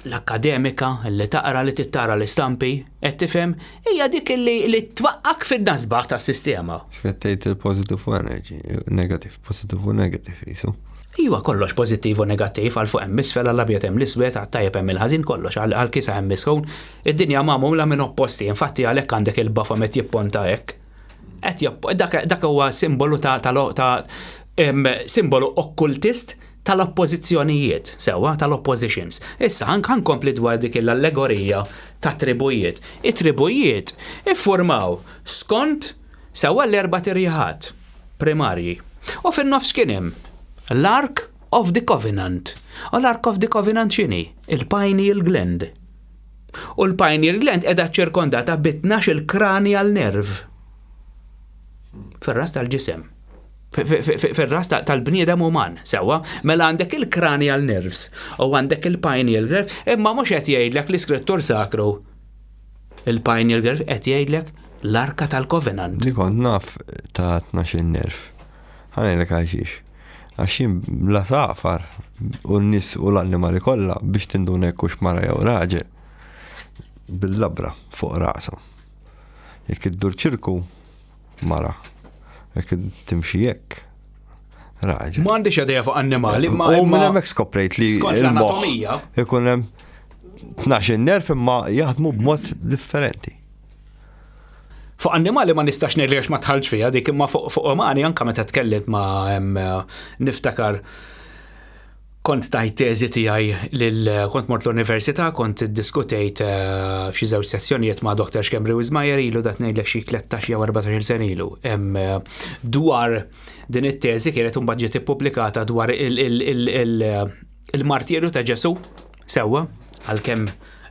l-akkademika li taqra li tittara l-istampi, qed tifhem, hija dik li li twaqqak fin-nasba tas-sistema. X'qed tgħid il-positive u energy, negative, positive u negative jisu. Iwa kollox pożittiv u negattiv, għal fuq hemm isfel, għall abjad hemm l-iswed, għat-tajjeb hemm il-ħażin, kollox, għal kisa hemm isħun. Id-dinja magħmula minn opposti, infatti għalhekk għandek il-Baphomet jipponta hekk. Qed dak huwa simbolu ta' ta' simbolu okkultist tal-oppożizzjonijiet, sewwa, tal-oppositions. Issa ħa nkompli dwar dik l-allegorija ta' tribujiet. It-tribujiet iffurmaw skont sewwa l-erba' tirjiħat primarji. U fin-nofs kien hemm l-Ark of the Covenant. U l-Ark of the Covenant x'inhi? Il-pineal gland. U l-pineal gland qiegħda ċirkondata bi 12 il-cranial nerve fir-ras tal-ġisem. Fir-ras tal-bniedem uman, sewwa, mela għandek il-cranial nerves u għandek il-pineal nerve, imma mhux qed jgħidlek l-iskrittur sakru. Il-pineal nerve qed jgħidlek l-Arka tal-Covenant. Li kont naf ta' 12 nerv. Ħa ngħidlek għalxiex. Għax jien l-għasafar u n-nies u l-annimali kollha biex tinduna jekk hux mara jew raġel bil-labra fuq rashom. Jekk iddur ċirku, mara. Jekk timxi hekk, raġel. Ma għandix idea fuq annimali, imma. U minn hemmhekk skoprejt li Skont l-anatomija. Ikun hemm 12 nerv imma jaħdmu b'mod differenti. Fuq annimali ma nistax ngħid għax ma tħallx fiha dik imma fuq umani anke meta tkellimt ma niftakar kont tajt teżi tiegħi lil kont mort l-università, kont iddiskutejt eh, f'xi żewġ sessjonijiet ma' Dr. Schembri Wismajer ilu dat ngħidlek xi 13 jew 14 sena ilu. Eh, dwar din it-teżi kienet imbagħad ġiet ippubblikata dwar il-martirju ta' Ġesu sewwa għalkemm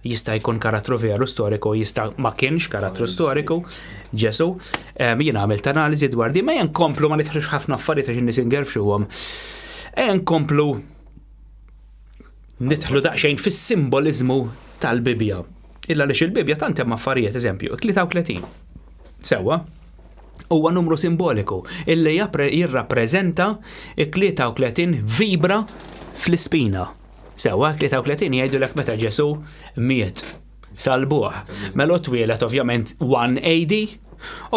jista' jkun karattru veru storiku, jista' ma kienx karattru storiku, Ġesu. Jien għamilt analiżi dwar di, ma jen komplu ma nidħlux ħafna affarijiet għax in-nies ingerfxuhom. Ejja nkomplu nidħlu daqsxejn fis-simboliżmu tal-Bibbja. Illa għaliex il-Bibbja tant hemm affarijiet, eżempju, 33. Sewwa, huwa numru simboliku illi jirrappreżenta 33 vibra fl-ispina. Sewwa, 33 jgħidulek meta Ġesu miet. Salbuh. Mela twieled ovvjament 1 AD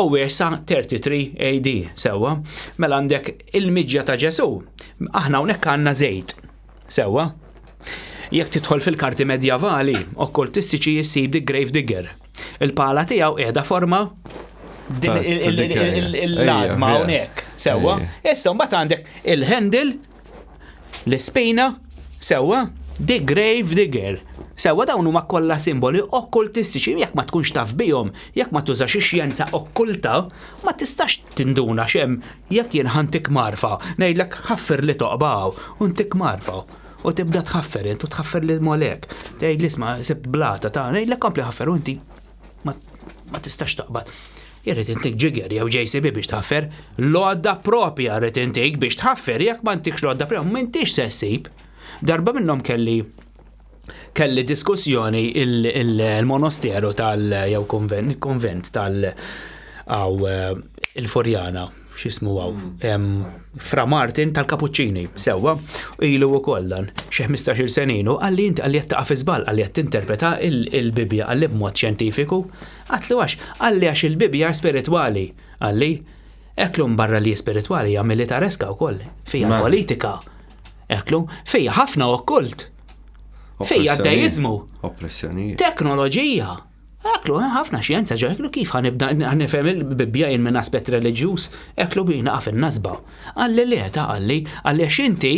u sa 33 AD. Sewwa, mela għandek il-miġja ta' Ġesu. Aħna hawnhekk għandna żejt. Sewwa. Jekk tidħol fil-karti medjavali, okkultistiċi jissib the grave digger. Il-pala tiegħu qiegħda forma din l-għadma hawnhekk. Sewwa. Issa mbagħad għandek il-handle L-ispina, sewwa, the grave digger. Sewwa dawn huma kollha simboli okkultistiċi jekk ma tkunx taf bihom, jekk ma tużax ix-xjenza okkulta, ma tistax tinduna x'hemm jekk jien ħantik marfa, ngħidlek ħaffer li toqba hawn u ntik marfa u tibda tħaffer int u tħaffer li molek. Tgħidli isma' sibt blata ta' ngħidlek kompli ħaffer u inti ma tistax taqbad. Irrid intik ġiger jew JCB biex tħaffer, l-għodda propja rrid intik biex tħaffer, jekk ma ntikx l-għodda propja m'intix se ssib. Darba minnhom kelli kelli diskussjoni il-monosteru tal jew konvent tal għaw eh, il-Furjana x'ismu għaw Fra Martin tal-Kapuċċini sewwa ilu wkoll dan xi 15-il seninu qalli inti qalli qed taqa' fi żball qalli qed tinterpreta il-Bibbja qalli b'mod xjentifiku. Għadtlu għax? Qalli għax il-Bibbja spiritwali. Qalli, Eklu barra li spiritwali hija militareska wkoll, fija mela. politika. Eklu, fija ħafna okkult. Fija deizmu. Oppressjoni. Teknoloġija. Eklu, ħafna xjenza ġo, eklu kif ħanibda nifhem il-Bibbja jien minn aspett reliġjuż, eklu bi naqaf in-nasba. Qalli le ta' qalli, qalli għax inti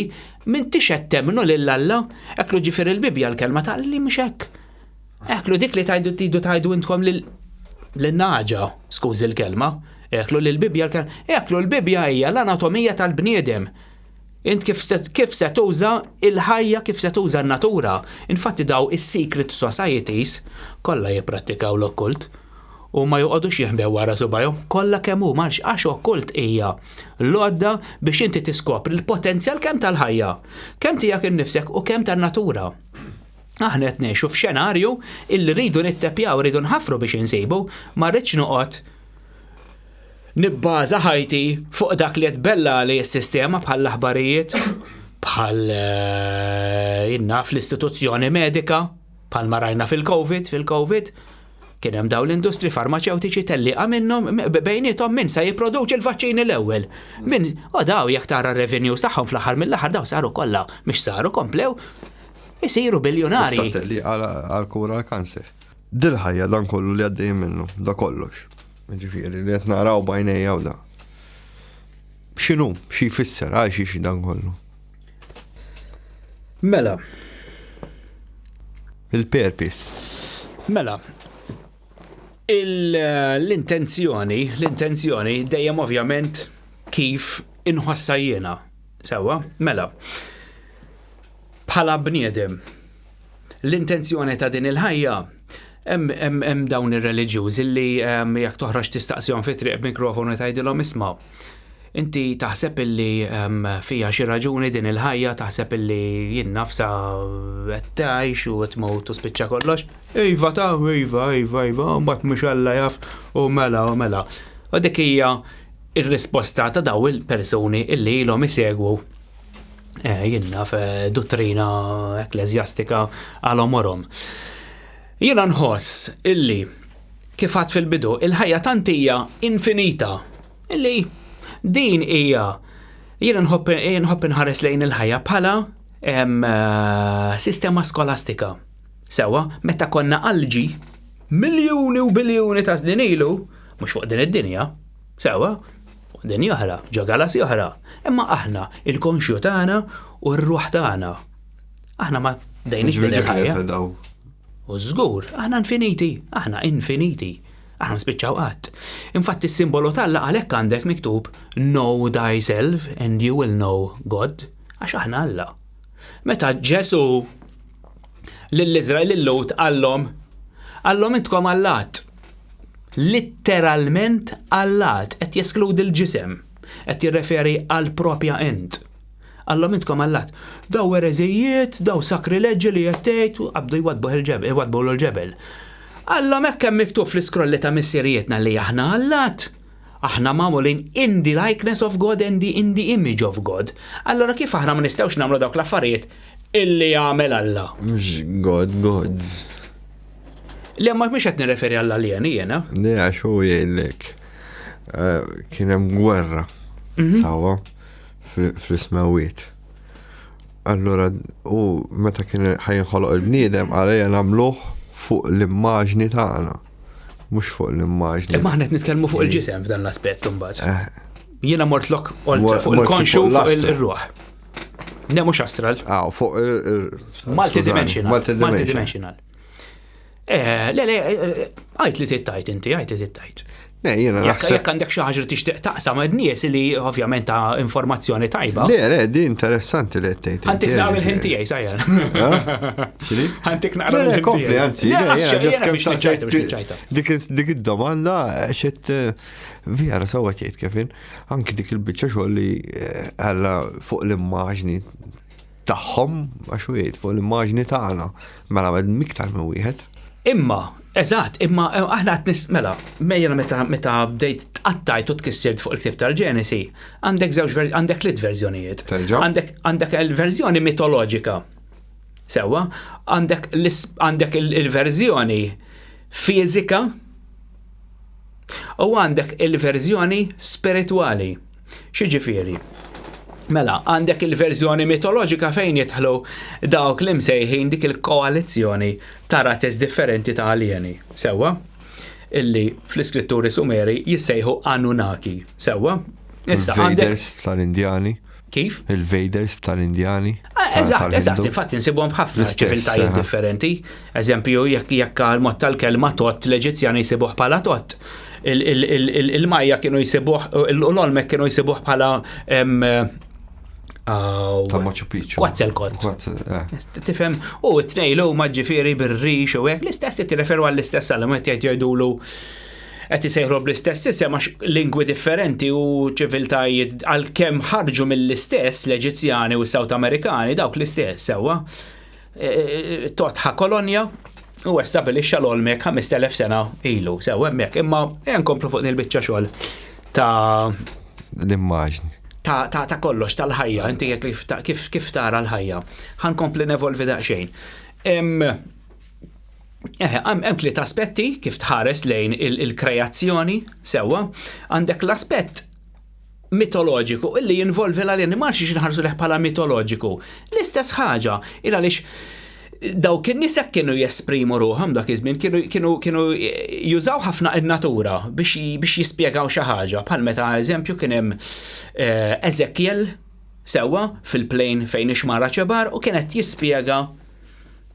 m'intix qed temmnu lil Alla, eklu ġifier il-Bibbja l-kelma ta' li mhux hekk. Eklu dik li tajdu tidu tajdu intkom lil lin-naġa, skużi l-kelma, eklu lil Bibbja l-kelma, eklu l-Bibbja hija l-anatomija tal-bniedem. Int kif se, kif se tuża il-ħajja, kif se tuża n-natura. Infatti daw is-secret societies kollha jipprattikaw l-okkult u ma joqogħdux jinħbew wara subajhom, kollha kemm huma għalx għax okkult hija l-għodda biex inti tiskopri l-potenzjal kemm tal-ħajja, kemm tiegħek innifsek u kemm tan-natura. Aħna qed ngħixu f'xenarju illi rridu nittepjaw, rridu nħaffru biex insibu, ma rridx noqgħod nibbaża ħajti fuq dak li qed bellali s-sistema bħal l-aħbarijiet, bħal eh, jinnaf l-istituzzjoni medika, bħal ma rajna fil-COVID, fil-COVID. Kien hemm dawn l-industri farmaċewtiċi tellieqa minnhom bejniethom min se jipproduċi l-vaċċini l-ewwel. Min u daw jekk tara r-revenues tagħhom fl-aħħar mill-aħħar daw saru kollha mhix saru komplew isiru biljunarji. Issa tellieqa għall-kura għall-kanser. Dil-ħajja dan kollu li għaddejjin minnu, da kollox. Ġifieri li qed naraw b'għajnejja u da. X'inhu, xi jfisser, għal xiex dan kollu? Mela. Il-purpose. Mela. L-intenzjoni, l-intenzjoni dejjem ovvjament kif inħossa jiena. Sewwa, mela. Bħala bniedem, l-intenzjoni ta' din il-ħajja hemm dawn ir-reliġjużi li jekk toħroġ tistaqsihom fi triq b'mikrofonu tgħidilhom isma' Inti taħseb illi fiha xi raġuni din il-ħajja, taħseb illi jien naf sa qed tgħix u qed tmut u spiċċa kollox? Iva ta' iva, iva, iva, mbagħad mhux Alla jaf u mela u mela. U dik hija ir-risposta ta' daw il-persuni illi ilhom isegwu eh, jien naf eh, dottrina ekkleżjastika għal għomorhom. Jiena nħoss illi kif għad fil-bidu il-ħajja tant hija infinita Illi din hija jiena nħobb nħobb inħares lejn il-ħajja bħala eh, sistema skolastika. Sewwa, meta konna alġi miljuni u biljuni ta' snin ilu, mhux fuq din id-dinja, sewwa, fuq dinja oħra, ġo galassi oħra, imma aħna il-konxju tagħna u r-ruħ tagħna. Aħna ma dejniex din il-ħajja. U żgur, aħna infiniti, aħna infiniti. Aħna ma spiċċaw qatt. Infatti s-simbolu t'Alla għalhekk għandek miktub Know thyself and you will know God, għax aħna Alla. Meta Ġesu lill-Iżrael lil-Lut qallhom qallhom intkom allat. Litteralment allat qed jeskludi l-ġisem, qed jirreferi għal propja int. Qallhom intkom allat. Daw ereżijiet, daw sakrileġġi li qed tgħid, u qabdu jwaddbuh il-ġebel, iwaddbulu l-ġebel. Qallhom hekk hemm miktub fl-iskrolli ta' missirijietna li aħna allat. Aħna magħmulin in the likeness of God and the in the image of God. Allora kif aħna ma nistgħux nagħmlu dawk l-affarijiet illi jagħmel Alla? Mhux God, gods. Le ma mhux qed nirreferi għall-aljeni jiena. Le għax hu jgħidlek eh, kien hemm gwerra. Mhm. Sawa fl-ismewwiet. Allura u meta kien ħajinħoloq il-bniedem għalija nagħmluh fuq l-immaġni tagħna. Mhux fuq l-immaġni. Imma aħna qed nitkellmu fuq il-ġisem f'dan l-aspett imbagħad. Eh. Jiena mort lok oltre fuq il-konxu fuq il-ruħ. Ne mhux astral. Ah, fuq il- Multidimensional. Multidimensional. Eh, le, le, eh, għajt li tittajt inti, għajt li tittajt. Le, jiena naħseb. Jekk għandek xi ħaġa li tixtieq taqsam għad nies li ovvjament ta' informazzjoni tajba. Le, le, di interessanti li qed tgħid. Għantik naqra il-ħin tiegħi, sajjan. Xini? Għantik naqra il-ħin Kompli, anzi, dik id-domanda xed eh, vera sewwa tgħid Kevin, anki dik il-biċċa xogħol li għalla fuq l-immaġni tagħhom għax hu jgħid fuq l-immaġni tagħna. Mela miktar minn wieħed. Imma, eżatt, imma eh, aħna qed nis mela, mejjena meta meta bdejt tqattajt u tkissirt fuq il-ktieb tal-Ġenesi, għandek żewġ għandek tliet verżjonijiet. Għandek għandek il-verżjoni mitoloġika. Sewwa, għandek għandek il-verżjoni fiżika U għandek il-verżjoni spiritwali. X'jiġifieri? Mela, għandek il-verżjoni mitoloġika fejn jidħlu dawk li msejħin dik il-koalizzjoni ta' razzes differenti ta' aljeni. Sewwa? Illi fl-iskritturi Sumeri jissejħu Anunnaki. Sewwa? Issa għandek tal-Indjani. Kif? Il-Vaders tal-Indjani. Ah, eżatt, eżatt, infatti nsibhom f'ħafna ċiviltajiet eh. differenti. Eżempju, jekk jekk għal-mod tal-kelma tot, l-Eġizzjani jsibuh bħala tot. Il-Majja kienu jsibuh, l-Olmek kienu jsibuh bħala Ta' Machu Picchu. Quetzalcoatl. Eh. Tifhem, u t-tnejn huma ġifieri bir-rix u hekk, l-istess tirreferu għall-istess għal qed jgħidulu qed isejħlu bl-istess isem għax lingwi differenti u ċiviltajiet għalkemm ħarġu mill-istess l-Eġizzjani u s-South Amerikani dawk l-istess sewwa. E, e, Totħa kolonja u estabilixxa l-Olmek 5000 sena ilu sew hemmhekk. Imma nkomplu fuq il-biċċa xogħol ta' l-immaġni. Ta', ta, ta kollox, tal-ħajja, inti kif, kif, kif tara l-ħajja. Ħankompli nevolvi daqsxejn. Eħe, hemm tliet aspetti kif tħares lejn il-kreazzjoni sewwa. Għandek l-aspett mitoloġiku illi jinvolvi l-aljeni ma nafx inħarsu lejh bħala mitoloġiku. L-istess ħaġa, il għaliex dawk in-nies hekk kienu jesprimu ruħhom dak iż-żmien, kienu kienu kienu jużaw ħafna in-natura biex biex jispjegaw xi ħaġa, bħal meta eżempju kien hemm eh, Ezekiel sewwa fil-plane fejn ix-xmara ċebar u kien qed jispjega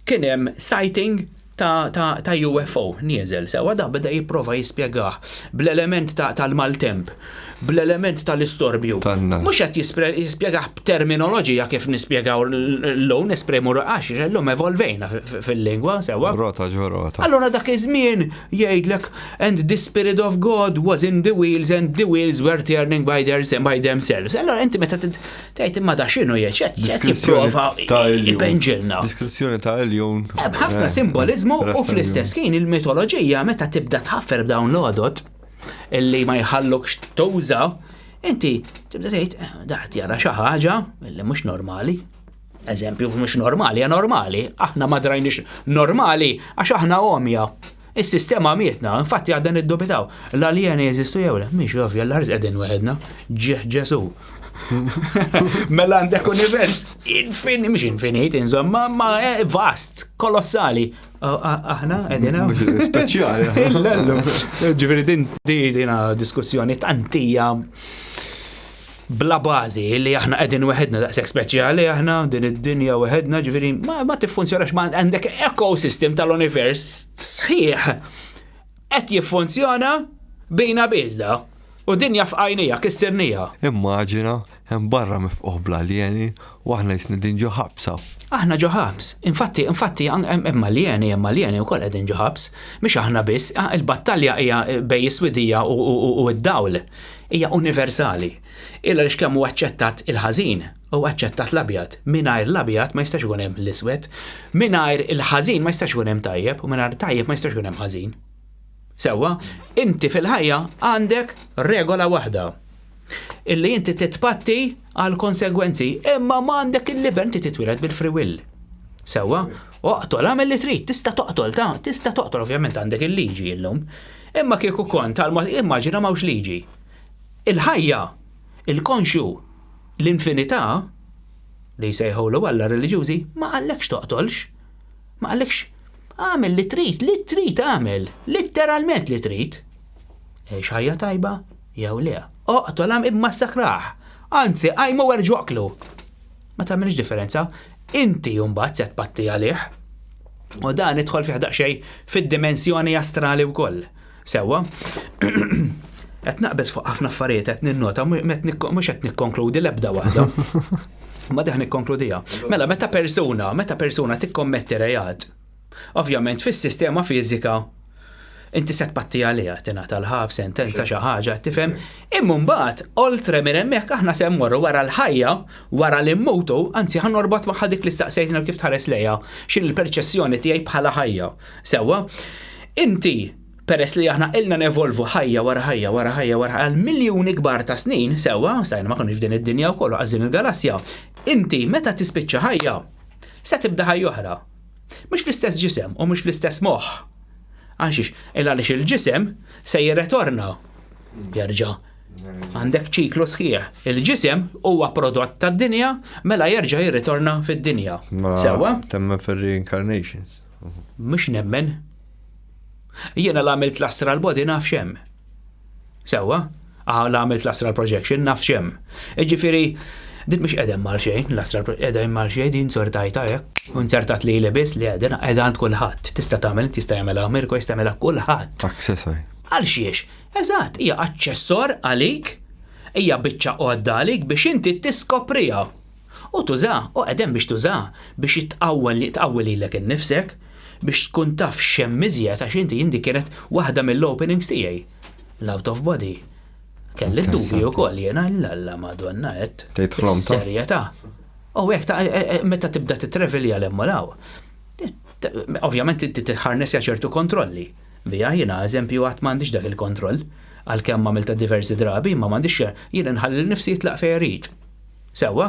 Kien hemm sighting ta', ta, ta UFO nieżel sewwa da beda jipprova jispjegah bl-element ta' tal-maltemp, bl-element tal-istorbju. Mhux qed jispjegah b'terminoloġija kif nispjegaw llum nesprimu għax illum evolvejna fil-lingwa sewwa. Rota ġo rota. Allura dak iż-żmien jgħidlek and the spirit of God was in the wheels and the wheels were turning by, their, by themselves. Allura inti meta Tgħid imma da x'inhu jgħid, x'qed jipprova ibenġilna. Diskrizzjoni ta' Eljun. Hemm ħafna eh, simboliżmu u fl-istess ħin il-mitoloġija meta tibda tħaffer b'dawn l-għodot illi ma jħallukx tuża, inti tibda tgħid eh, da qed jara xi ħaġa illi mhux normali. Eżempju, mhux normali, hija normali. Aħna ma drajniex normali għax aħna omja. Is-sistema mietna, infatti għadna niddubitaw. L-aljeni jeżistu jew le? Mhix ovvja l-ħarż qegħdin weħedna. Ġieħ Ġesu. Mela għandek univers infinit, mhux infinit, insomma, ma eh, vast, kolossali. Aħna qegħdin Speċjali. Ġifieri din dina diskussjoni tantija bla bażi li aħna qegħdin weħedna daqshekk speċjali aħna din id-dinja weħedna ġifieri ma, ma tiffunzjonax ma għandek ekosystem tal-univers sħiħ qed jiffunzjona bina biżda. U dinja f'għajnija, kissirnija. Immaġina, hemm barra mifquħ bl-aljeni u aħna jisni din ġo ħabsa. Aħna ġo ħabs. Infatti, infatti, hemm aljeni, hemm aljeni wkoll qegħdin ġo ħabs. Mhix aħna biss, il-battalja hija bej is-swidija u d-dawl. Hija universali. Il għaliex kemm hu aċċettat il-ħażin, hu aċċettat l-abjad. Mingħajr l-abjad ma jistax ikun hemm l-iswed. Mingħajr il-ħażin ma jistax ikun hemm tajjeb u mingħajr tajjeb ma jistax ikun hemm ħażin. Sewwa, inti fil-ħajja għandek regola waħda. Illi inti titpatti għal konsegwenzi, imma ma għandek il-liber inti titwieled bil-free will. Sewwa, oqtol għamel li trid, tista' toqtol ta' tista' toqtol ovvjament għandek il-liġi illum. Imma kieku kont għal immaġina m'hawnx liġi. Il-ħajja, il-konxju, l-infinità, li jsejħulu Alla r-reliġjużi, ma qallekx toqtolx. Ma qallekx agħmel li trid, li trid agħmel, litteralment li trid. Għix ħajja tajba jew le. Oqtol għam immassakrah. Anzi, qajmu werġoqlu. Ma tagħmilx differenza. Inti mbagħad se tpatti għalih. U dan idħol fih daqsxejn fid-dimensjoni astrali wkoll. Sewwa. Qed naqbeż fuq ħafna affarijiet qed ninnota mhux qed nikkonkludi l-ebda waħda. Ma deħ nikkonkludiha. Mela meta persuna, meta persuna tikkommetti reat, Ovvjament fis-sistema fiżika inti se tpatti għaliha, tingħata l-ħabs, sentenza xi ħaġa, tifhem. Imma mbagħad oltre minn hemmhekk aħna se mmorru wara l-ħajja, wara li mmutu, anzi ħa norbot magħha dik li staqsejtna kif tħares lejha, x'in il-perċezzjoni tiegħi bħala ħajja. Sewwa, inti peress li aħna ilna nevolvu ħajja wara ħajja wara ħajja wara għal miljuni kbar ta' snin, sewwa, stajna ma konniex f'din id-dinja wkoll għaż din il-galassja, inti meta tispiċċa ħajja, se tibda ħajja oħra. Mhux fl-istess ġisem u mhux fl-istess moħħ. Għalxiex? Il għaliex il-ġisem se jirretorna. Jerġa' għandek ċiklu sħiħ. Il-ġisem huwa prodott tad-dinja, mela jerġa' jirritorna fid-dinja. Sewwa? Temmen fir-reincarnations. Mhux nemmen. Jiena l-għamilt l-astral body naf xem. Sewwa, la għamilt l-astral projection naf x'hemm. Jiġifieri, din mhix qiegħda hemm għal xejn, l-astral qiegħda hemm għal xejn din sortajtha hekk, u nzertat lili biss li qiegħda qiegħda għand kulħadd. Tista' tagħmel, tista' jagħmilha Mirko, jista' jagħmilha kulħadd. Accessory. Għal xiex? Eżatt, hija aċċessor għalik, hija biċċa għodda għalik biex inti tiskopriha. U tuża, u qegħdem biex tuża, biex tqawwi tqawwi lilek innifsek, biex tkun taf x'hemm iżjed għax inti jien dik kienet waħda mill-openings tiegħi. L-out of body. Kelli d-dubji wkoll jiena l-alla madonna qed. Tgħid ħlomta. Serjetà. U hekk ta' e, e, e, meta tibda titrevelja l hemm Ovvjament inti titħarnesja ċertu kontrolli. Bija jiena eżempju għad m'għandix dak il-kontroll għalkemm għamilta diversi drabi, ma m'għandix jiena nħalli l-nifsi jitlaq fejn irid. Sewwa?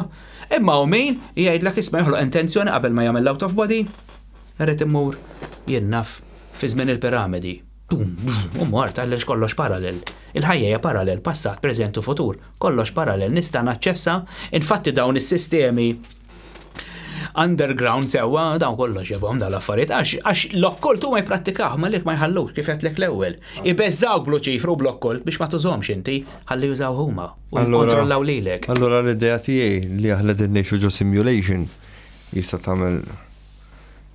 Imma hawn min jgħidlek isma' joħloq intenzjoni qabel ma jagħmel l-out of body, irrid immur, jien naf. Fi żmien il-piramidi. Tum, u mort għaliex kollox parallel. Il-ħajja hija parallel, passat, preżent u futur. Kollox parallel, nista' naċċessa, infatti dawn is-sistemi underground sewwa dawn kollox jafhom dawn l-affarijiet għax għax l-okkult huma jipprattikawh ma lek ma jħallux kif għedtlek l-ewwel. Ibeżżgħuk b'Luċifru u bl-okkult biex ma tużhomx inti, ħalli jużaw huma u jikkontrollaw lilek. Allura l-idea tiegħi li aħna qegħdin ngħixu ġo simulation jista' tagħmel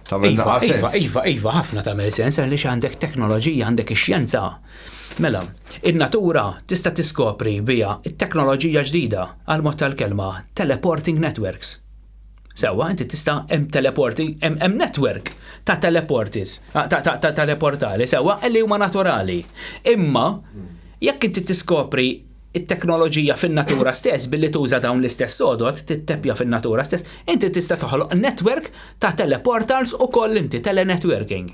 tagħmel iva, iva, iva, iva, ħafna tagħmel sens għaliex għandek teknoloġija, għandek ix-xjenza. Mela, in-natura tista' tiskopri bija t-teknoloġija ġdida għal mod tal-kelma teleporting networks. Sewwa, inti tista' hemm teleporting, hemm network ta' teleportis, ta' teleportali, sewwa, li huma naturali. Imma jekk inti tiskopri it-teknoloġija fin-natura stess billi tuża dawn l-istess għodod, tittepja fin-natura stess, inti tista' toħloq network ta' teleportals ukoll inti, telenetworking.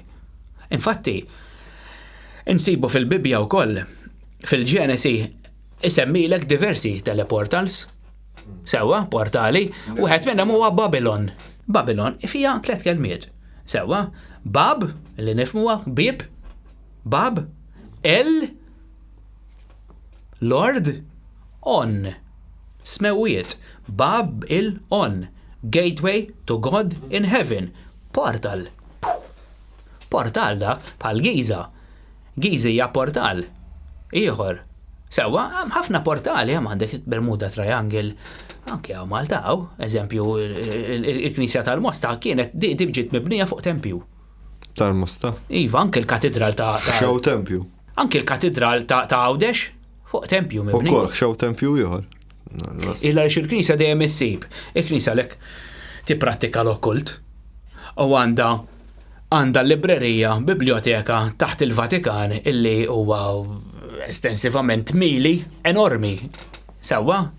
Infatti, insibu fil-Bibbja wkoll, fil-Ġenesi, isemmilek diversi teleportals. Sewwa, portali, wieħed minnhom huwa Babylon. Babylon fija tlet kelmiet. Sewwa, Bab, li nifhmuha, bieb, Bab, El, Lord, On. Smewwiet, Bab il On, Gateway to God in Heaven, Portal. Portal dak, bħal Giza. Giza hija portal. Ieħor. Sewwa, hemm ħafna portali, hemm għandek Bermuda Triangle, anke hawn Malta hawn, eżempju il-Knisja tal-Mosta kienet di ġiet mibnija fuq tempju. Tal-Mosta? Iva, anke l-katedral ta' Xew tempju. Anke l-katedral ta' Għawdex fuq tempju mibni. Ukoll xew tempju ieħor. Illa għaliex il-Knisja dejjem issib. Il-Knisja għalhekk tipprattika l-okkult u għandha għandha librerija, biblioteka taħt il-Vatikan illi huwa estensivament mili enormi. Sewwa?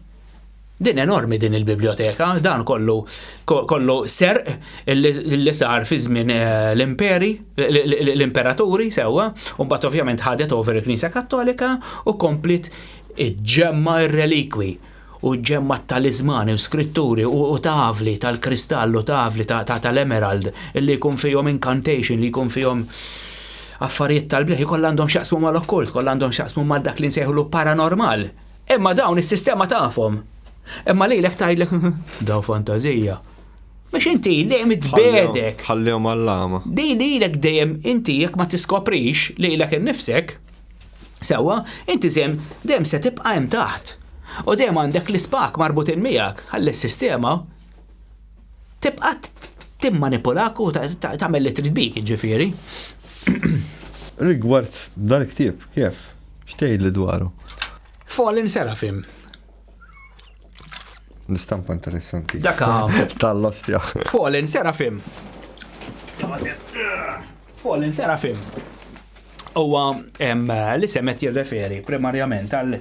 Din enormi din il-biblioteka, dan kollu kollu serq illi sar fi żmien eh, l-imperi, l-imperaturi sewwa, u mbagħad ovvjament ħadet over il-Knisja Kattolika u komplit iġġemma r-relikwi u ġġemma t-taliżmani u skritturi u tavli tal-kristall u tavli tal-emerald illi jkun fihom incantation li jkun fihom affarijiet tal-bliħ kollha għandhom x'jaqsmu mal-okkult, kollha għandhom x'jaqsmu mal dak li nsejħulu paranormal. Imma dawn is-sistema tafhom. Imma lilek tgħidlek daw fantażija. Biex inti dejjem tbedek. Ħallihom għall-għama. Din lilek dejjem inti jekk ma tiskoprix lilek innifsek, Sewwa, inti dejjem dejjem se tibqa' hemm taħt. U dejjem għandek l-ispak marbutin miegħek, ħalli s-sistema tibqa' timmanipulak u tagħmel li trid bik, jiġifieri. Rigward dal-ktieb, kif? X'tgħidli dwaru? Fallen Seraphim. L-istampa interessanti. Daka. Tal-ostja. Fallen Seraphim. Fallen Seraphim. Huwa l-isem qed jirreferi primarjament għal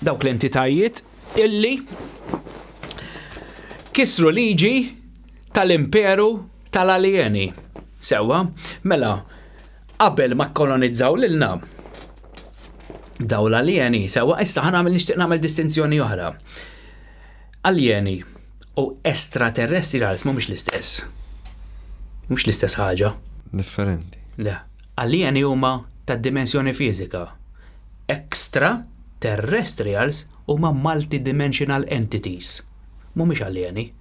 dawk l-entitajiet illi kisru liġi tal-imperu tal-aljeni. Sewwa, mela qabel ma kkolonizzaw lilna daw l-aljeni, sewwa issa ħa nagħmel nixtieq nagħmel distinzjoni oħra. Aljeni u extraterrestrials mhumiex l-istess. Mhux l-istess ħaġa. Differenti. Le. Aljeni huma tad-dimensjoni fiżika. Extraterrestrials huma multidimensional entities. Mhumiex aljeni.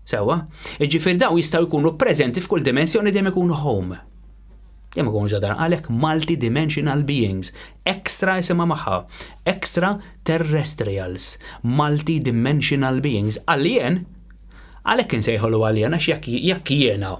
Sewwa? Jiġifieri dawn jistgħu jkunu preżenti f'kull dimensjoni dejjem ikunu home. Dejjem ikunu ġo dar għalhekk multidimensional beings. Extra isimha magħha. Extraterrestrials. Multidimensional beings. Alien, għalhekk insejħulu alien għax jekk jiena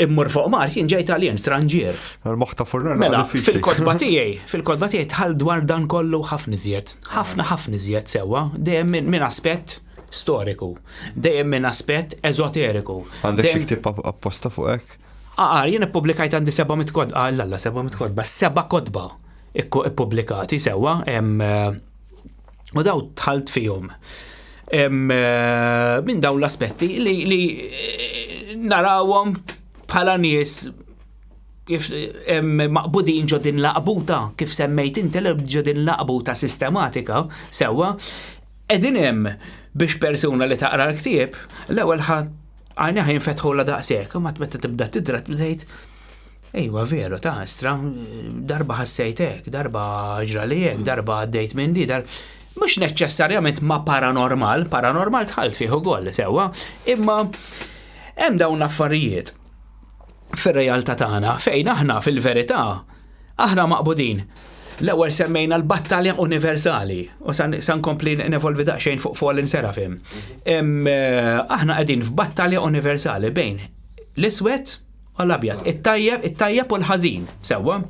Immur fuq Mars jien ġejt alien stranġier. Il-moħħ ta' Furner Mela, fil-kotba tiegħi, fil-kotba tiegħi tħall dwar dan kollu ħafna iżjed, ħafna ħafna iżjed sewwa, dejjem minn aspett storiku, dejjem minn aspett eżoteriku. Għandek xi ktieb apposta fuq hekk? Aqar, jien ippubblikajt għandi 700 kotba, alla 700 kotba, seba' kotba ippubblikati sewwa, u daw tħalt fihom. Eh, minn dawn l-aspetti li, li eh, narawhom bħala nies kif maqbudin ġo din laqbuta, kif semmejt inti ġo din laqbuta sistematika, sewwa, qegħdin hemm biex persuna li taqra l-ktieb, l-ewwel ħa għajnejha jinfetħu la daqshekk, imma meta tibda tidra tgħid. Ejwa veru ta' istra, darba ħassejt hekk, darba ġrali hekk, darba għaddejt minn di, dar. Mhux neċessarjament ma' paranormal, paranormal dħalt fih ukoll sewwa, imma hemm dawn l-affarijiet fir-realtà tagħna fejn aħna fil-verità aħna maqbudin. L-ewwel semmejna l-battalja universali u sa nkompli nevolvi daqsxejn fuq Fallen Seraphim. Eh, aħna qegħdin f'battalja universali bejn l-iswed u l-abjad, it-tajjeb, it-tajjeb u l-ħażin, sewwa?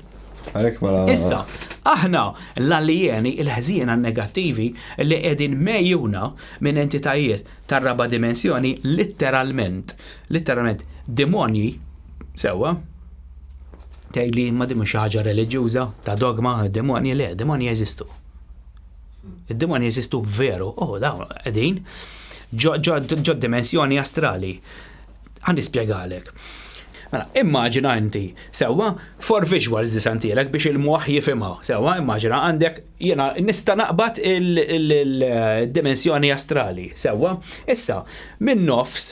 Mela- Issa, aħna l-aljeni, il-ħżiena negattivi li qegħdin mejjuna minn entitajiet tar-raba' dimensjoni litteralment, litteralment demonji, sewwa? Tgħidli ma din mhux xi ħaġa reliġjuża ta' dogma, demonji le, demonji jeżistu. Id-demonji jeżistu veru, oh dawn qegħdin ġo dimensjoni astrali. Ħa nispjegalek. Mela, immaġina inti, sewwa, for visuals di santilek biex il-moħħ jifhimha, sewwa, immaġina għandek jiena nista' naqbad il-dimensjoni astrali, sewwa. Issa, minn nofs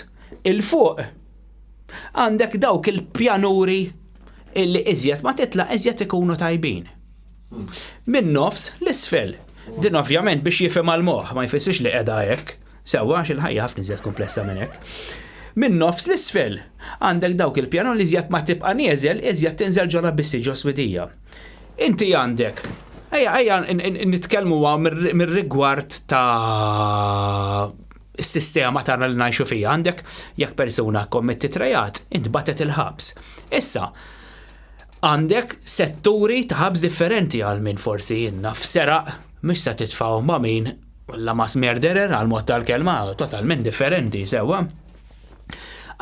il-fuq għandek dawk il-pjanuri illi iżjed ma titla' iżjed ikunu tajbin. Minn nofs l-isfel. Din ovvjament biex jifhem għal-moħħ, ma jfissirx li qiegħda hekk. Sewwa għax il-ħajja ħafna iżjed komplessa minn hekk. Minn nofs l-isfel għandek dawk il-pjanol li iżjed ma tibqa' nieżel, iżjed tinżel ġo l-abbissi ġo swidija. Inti għandek Ejja, ejja, nitkellmu mir-rigward ta' s-sistema tagħna li ngħixu fija. Għandek jekk persuna kommettit reat, intbatet il-ħabs. Issa, Għandek setturi ta' ħabs differenti għal min forsi jien naf seraq, mhux se titfgħu ma' min la mass murderer għal mod tal-kelma, totalment differenti, sewwa?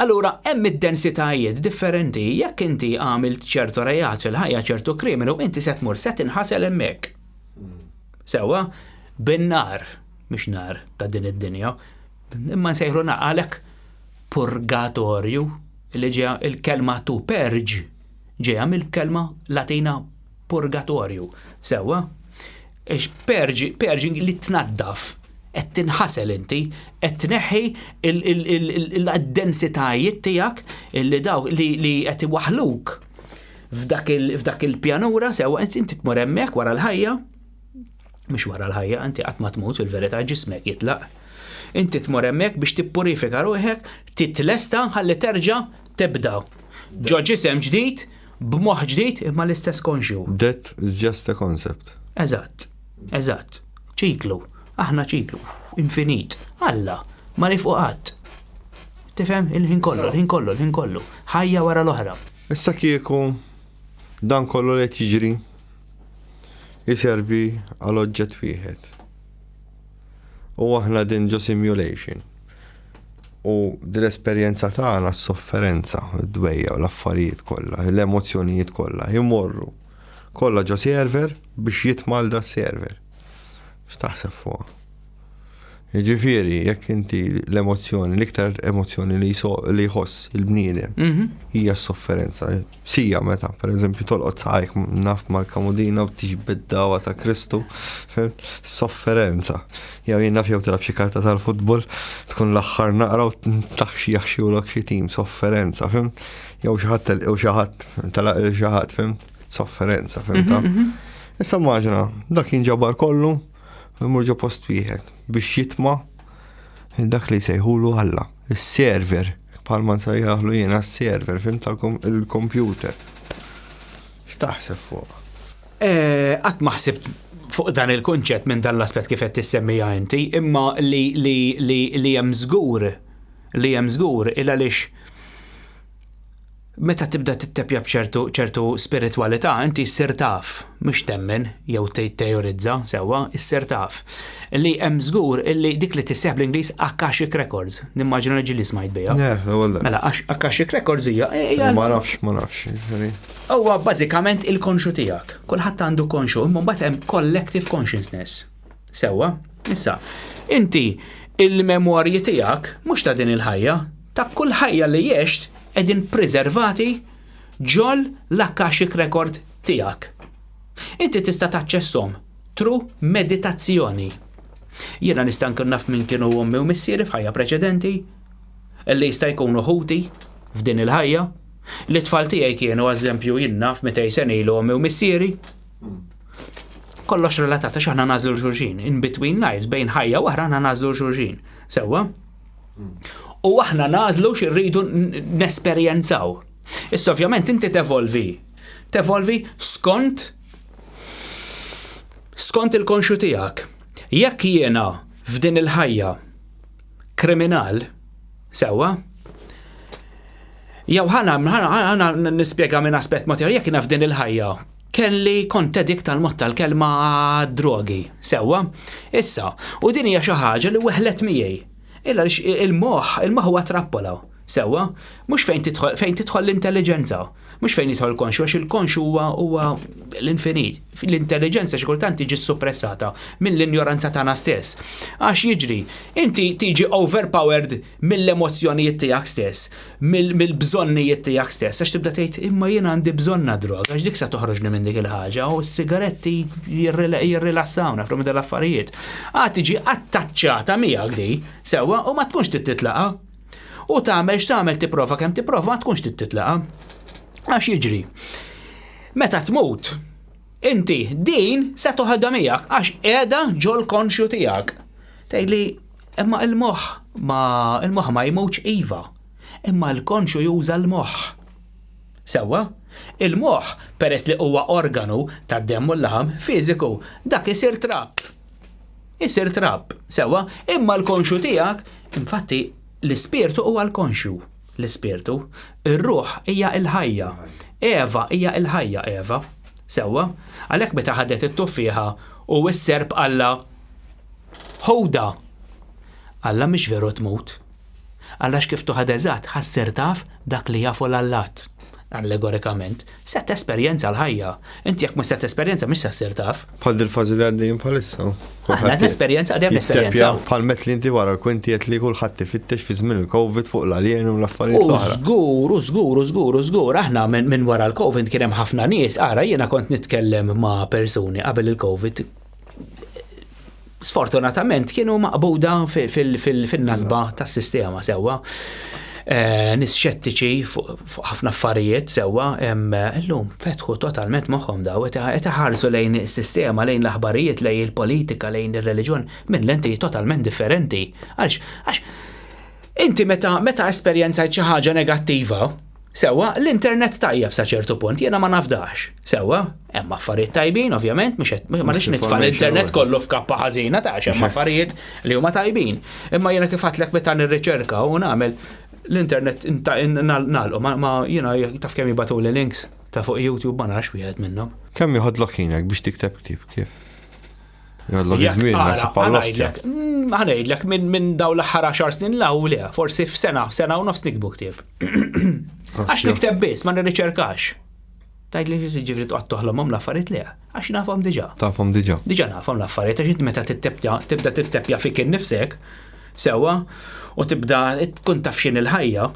Allura hemm id-densitajiet differenti, jekk inti għamilt ċertu reat fil-ħajja, ċertu kriminu, inti se tmur se tinħasel hemmhekk. Sewwa? Bin-nar, mhux nar ta' din id-dinja, imma nsejħlu nar għalhekk purgatorju li ġeja il-kelma to purge ġeja mill-kelma Latina purgatorju. Sewwa? Ix purge, purging li tnaddaf, qed tinħasel inti, qed tneħħi il-densitajiet tiegħek li daw li qed iwaħħluk f'dak il-pjanura sewwa inti tmur hemmhekk wara l-ħajja mhux wara l-ħajja, inti qatt ma tmut fil-verità ġismek jitlaq. Inti tmur hemmhekk biex tippurifika ruħek, titlesta ħalli terġa' tibda. Ġo ġisem ġdid, b'moħħ ġdid imma l-istess konxju. Death is just a concept. Eżatt, eżatt. Ċiklu, aħna ċiklu, infinit. Alla, ma nifqu qatt. Tifhem? Il-ħin kollu, il-ħin kollu, il-ħin kollu. Ħajja wara l-oħra. Issa kieku dan kollu li qed jiġri iservi għal oġġett wieħed. U aħna din ġo simulation. U dil-esperjenza tagħna s-sofferenza, id-dwejja u l-affarijiet kollha, l-emozzjonijiet kollha jmorru kollha ġo server biex jitmal da server. X'taħseb fuqha? Jiġifieri, jekk inti l-emozzjoni, l-iktar emozzjoni li li jħoss il-bniedem mhm. hija s-sofferenza. Sija meta, per eżempju, tolqot saqajk naf mal-kamudina u tiġbed dawa ta' Kristu, sofferenza. Jew jien naf jew tilab xi karta tal-futbol, tkun l-aħħar naqra u taħxi jaħxiwlok xi tim, sofferenza, fim? Jew xi ħadd jew xi ħadd telaq xi ħadd, fim? Sofferenza, fim ta'. Mhm, mhm. Issa immaġina, dak jinġabar kollu, Imur ġo post wieħed biex jitma' dak li jsejħulu Alla, is-server, bħalma nsejjaħlu jiena s-server, fim tal-computer. X'taħseb fuq? Eh, qatt ma ħsibt fuq dan il-kunċett minn dan l-aspett kif qed tissemmija inti, imma li li li li hemm żgur li hemm żgur il għaliex Meta tibda tittepja b'ċertu ċertu spiritwalità, inti ssir taf, mhux temmen jew tteorizza sewwa, issir taf li hemm żgur illi dik li tisseħ bl-Ingliż Akashic Records. Nimmaġina li ġieli smajt biha. Mela, Akashic Records hija. Ma nafx, ma nafx. Huwa bażikament il-konxu tiegħek. Kulħadd għandu konxu, imma mbagħad hemm collective consciousness. Sewwa, issa, inti il-memorji tiegħek mhux ta' din il-ħajja, ta' kull ħajja li għext qegħdin preservati ġol l-Akashic Record tiegħek. Inti tista' taċċesshom through meditazzjoni. Jiena nista' nkun naf min kienu ommi u missieri f'ħajja preċedenti, li jista' jkunu ħuti f'din il-ħajja. Li tfal tiegħi kienu eżempju jien naf 200 sena ilu ommi u missieri. Kollox relatat għax aħna nagħżlu xulxin. In between lives bejn ħajja u oħra aħna nagħżlu xulxin. Sewwa? U aħna nagħżlu x'irridu nesperjenzaw. Issa ovvjament inti tevolvi. Tevolvi skont skont il-konxju tiegħek. Jekk jiena f'din il-ħajja kriminal, sewwa, jew ħana ħana nispjega minn aspett mod jekk jiena f'din il-ħajja kelli kont edik tal-mod tal-kelma drogi, sewwa. Issa, u din hija xi ħaġa li weħlet miegħi. Illa il-moħħ, il-moħħ huwa trappola. Sewwa, mhux fejn tidħol fejn tidħol l-intelliġenza, mhux fejn jidħol il-konxju għax il-konxju huwa huwa l-infinit. L-intelliġenza xi kultant tiġi suppressata mill-injoranza tagħna stess. Għax jiġri, inti tiġi overpowered mill-emozzjonijiet tiegħek stess, mill-bżonnijiet tiegħek stess, għax tibda tgħid imma jien għandi bżonna droga, għax dik sa toħroġni minn dik il-ħaġa u s-sigaretti jirrilassawna from dal-affarijiet. Għad tiġi attaċċata miegħek di, sewwa, u ma tkunx titlaqa. U tagħmel x'tagħmel tipprova kemm tipprova ma tkunx titlaqa. Għax jiġri. Meta tmut, inti din se toħodha miegħek għax qiegħda ġol konxju tiegħek. Tgħidli imma il-moħħ ma il-moħħ ma jmutx iva. Imma l-konxju juża l-moħħ. Sewwa, il-moħħ peress li huwa organu tad-demm u l-laħam fiżiku, dak isir trab. Isir trab, sewwa, imma l-konxju tiegħek, infatti l-ispirtu huwa l-konxju, l-ispirtu, ir-ruħ hija l-ħajja. Eva hija l-ħajja Eva. Sewwa, għalhekk meta ħadet it-tuffieħa u s-serp qallha ħudha. Alla mhix veru tmut. Alla x'kif toħod eżatt ħa ssir taf dak li jafu l-allat. Allegorikament, se tesperjenza l-ħajja. Inti jekk mhux se tesperjenza mhux se ssir taf. Bħal dil-fażi li għaddejjin bħalissa. Aħna qed nesperjenza għaddejjem nesperjenza. Bħal met li inti wara l-kwinti qed li kulħadd ifittex fi żmien il-COVID fuq l-alien u l-affarijiet l-oħra. Żgur, u żgur, u żgur, u żgur. Aħna minn wara l-COVID kien hemm ħafna nies, ara jiena kont nitkellem ma' persuni qabel il-COVID sfortunatament kienu maqbuda fil-nasba tas-sistema sewwa. Eh, nis xettiċi fuq ħafna affarijiet sewwa, illum fetħu totalment moħħhom daw, qed iħarsu lejn is-sistema, lejn l-aħbarijiet, lejn il-politika, lejn ir-reliġjon minn lenti totalment differenti. Għax, għax inti meta meta esperjenzajt xi ħaġa negattiva, Sewwa, l-internet tajjeb sa ċertu punt, jiena ma nafdax. Sewwa, hemm affarijiet tajbin, ovvjament, mhux qed ma rridx nitfa' l-internet kollu f'kappa ħażina ta' hemm affarijiet li huma tajbin. Imma jiena kif għadtlek meta nirriċerka u nagħmel l-internet nagħlqu ma jiena taf kemm jibgħatuli links ta' fuq YouTube ma narax wieħed minnhom. Kemm joħodlok ħinek biex tikteb ktieb kif? Jgħodlok iż-żmien, naħseb għall-ostja. Mm, ħanejdlek minn daw l-aħħar 10 snin la u le, forsi f'sena, f'sena u nofs nikbu ktieb. Għax nikteb biss, ma nirriċerkax. Tajd li ġifri toqgħod toħlomhom l-affarijiet le, għax nafhom diġà. Tafhom diġà. Diġà nafhom l-affarijiet għax meta tittebja, tibda tittebja fik innifsek, sewwa, u tibda tkun taf x'in il-ħajja,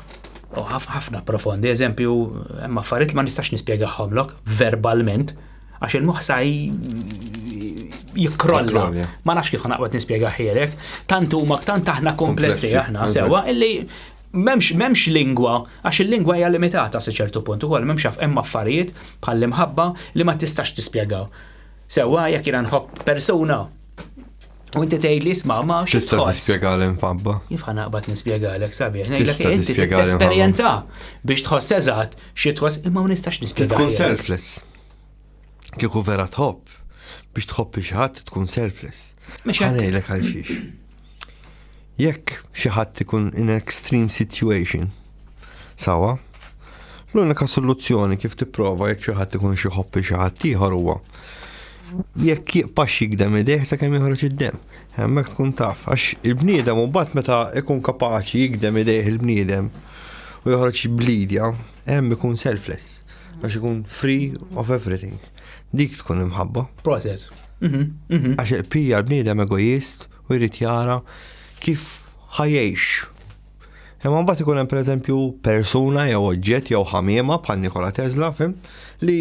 u ħafna profondi, eżempju, hemm affarijiet li ma nistax nispjegahomlok verbalment, Għax il-moħħ sa jikrolla. Ma nafx kif naqbad nispjega ħielek. Tant huma tant aħna komplessi aħna sewwa illi memx memx lingwa għax il-lingwa hija limitata sa ċertu punt ukoll memx hemm affarijiet bħall-imħabba li ma tistax tispjegaw. Sewwa jekk jiena nħobb persuna U inti tgħid li isma' ma xi Tista' tispjega l-imħabba. Kif ħa naqbad nispjegalek sabiħ, ngħidlek inti tesperjenza biex tħoss eżatt xi tħoss imma ma nistax nispjega. Tkun selfless. Kieku vera tħobb, biex tħobb xi ħadd tkun selfless. Ħa ngħidlek għal xiex. Jekk xi ħadd ikun in extreme situation, sawa, l-unika soluzzjoni kif tipprova jekk xi ħadd ikun xi ħobb xi ħadd ieħor huwa jekk jibqax jikdem idejh sakemm joħroġ id-dem. Hemmhekk tkun taf, għax il-bniedem u mbagħad meta ikun kapaċi jikdem idejh il-bniedem u joħroġ blidja, hemm ikun selfless, għax ikun free of everything. Dik tkun imħabba. Proset. Mhm, mhm. Għax il-pija l-bniedem egoist u jrid jara kif ħajjejx. Imma mbagħad ikun hemm pereżempju persuna jew oġġett jew ħamiema bħal Nikola Tesla, fim, li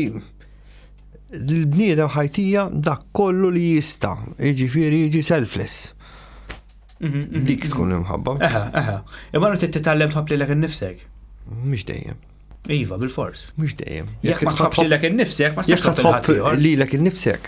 l-bniedem ħajtija dak kollu li jista', jiġifieri jiġi selfless. Mhm, mhm, Dik tkun imħabba. Eħe, eħe. Imma trid titgħallem tħobb lilek innifsek. Mhix dejjem. Iva, bil-fors. Mhux dejjem. Jekk ma tħobbx lilek innifsek, ma tistax tħobb lil Lilek innifsek,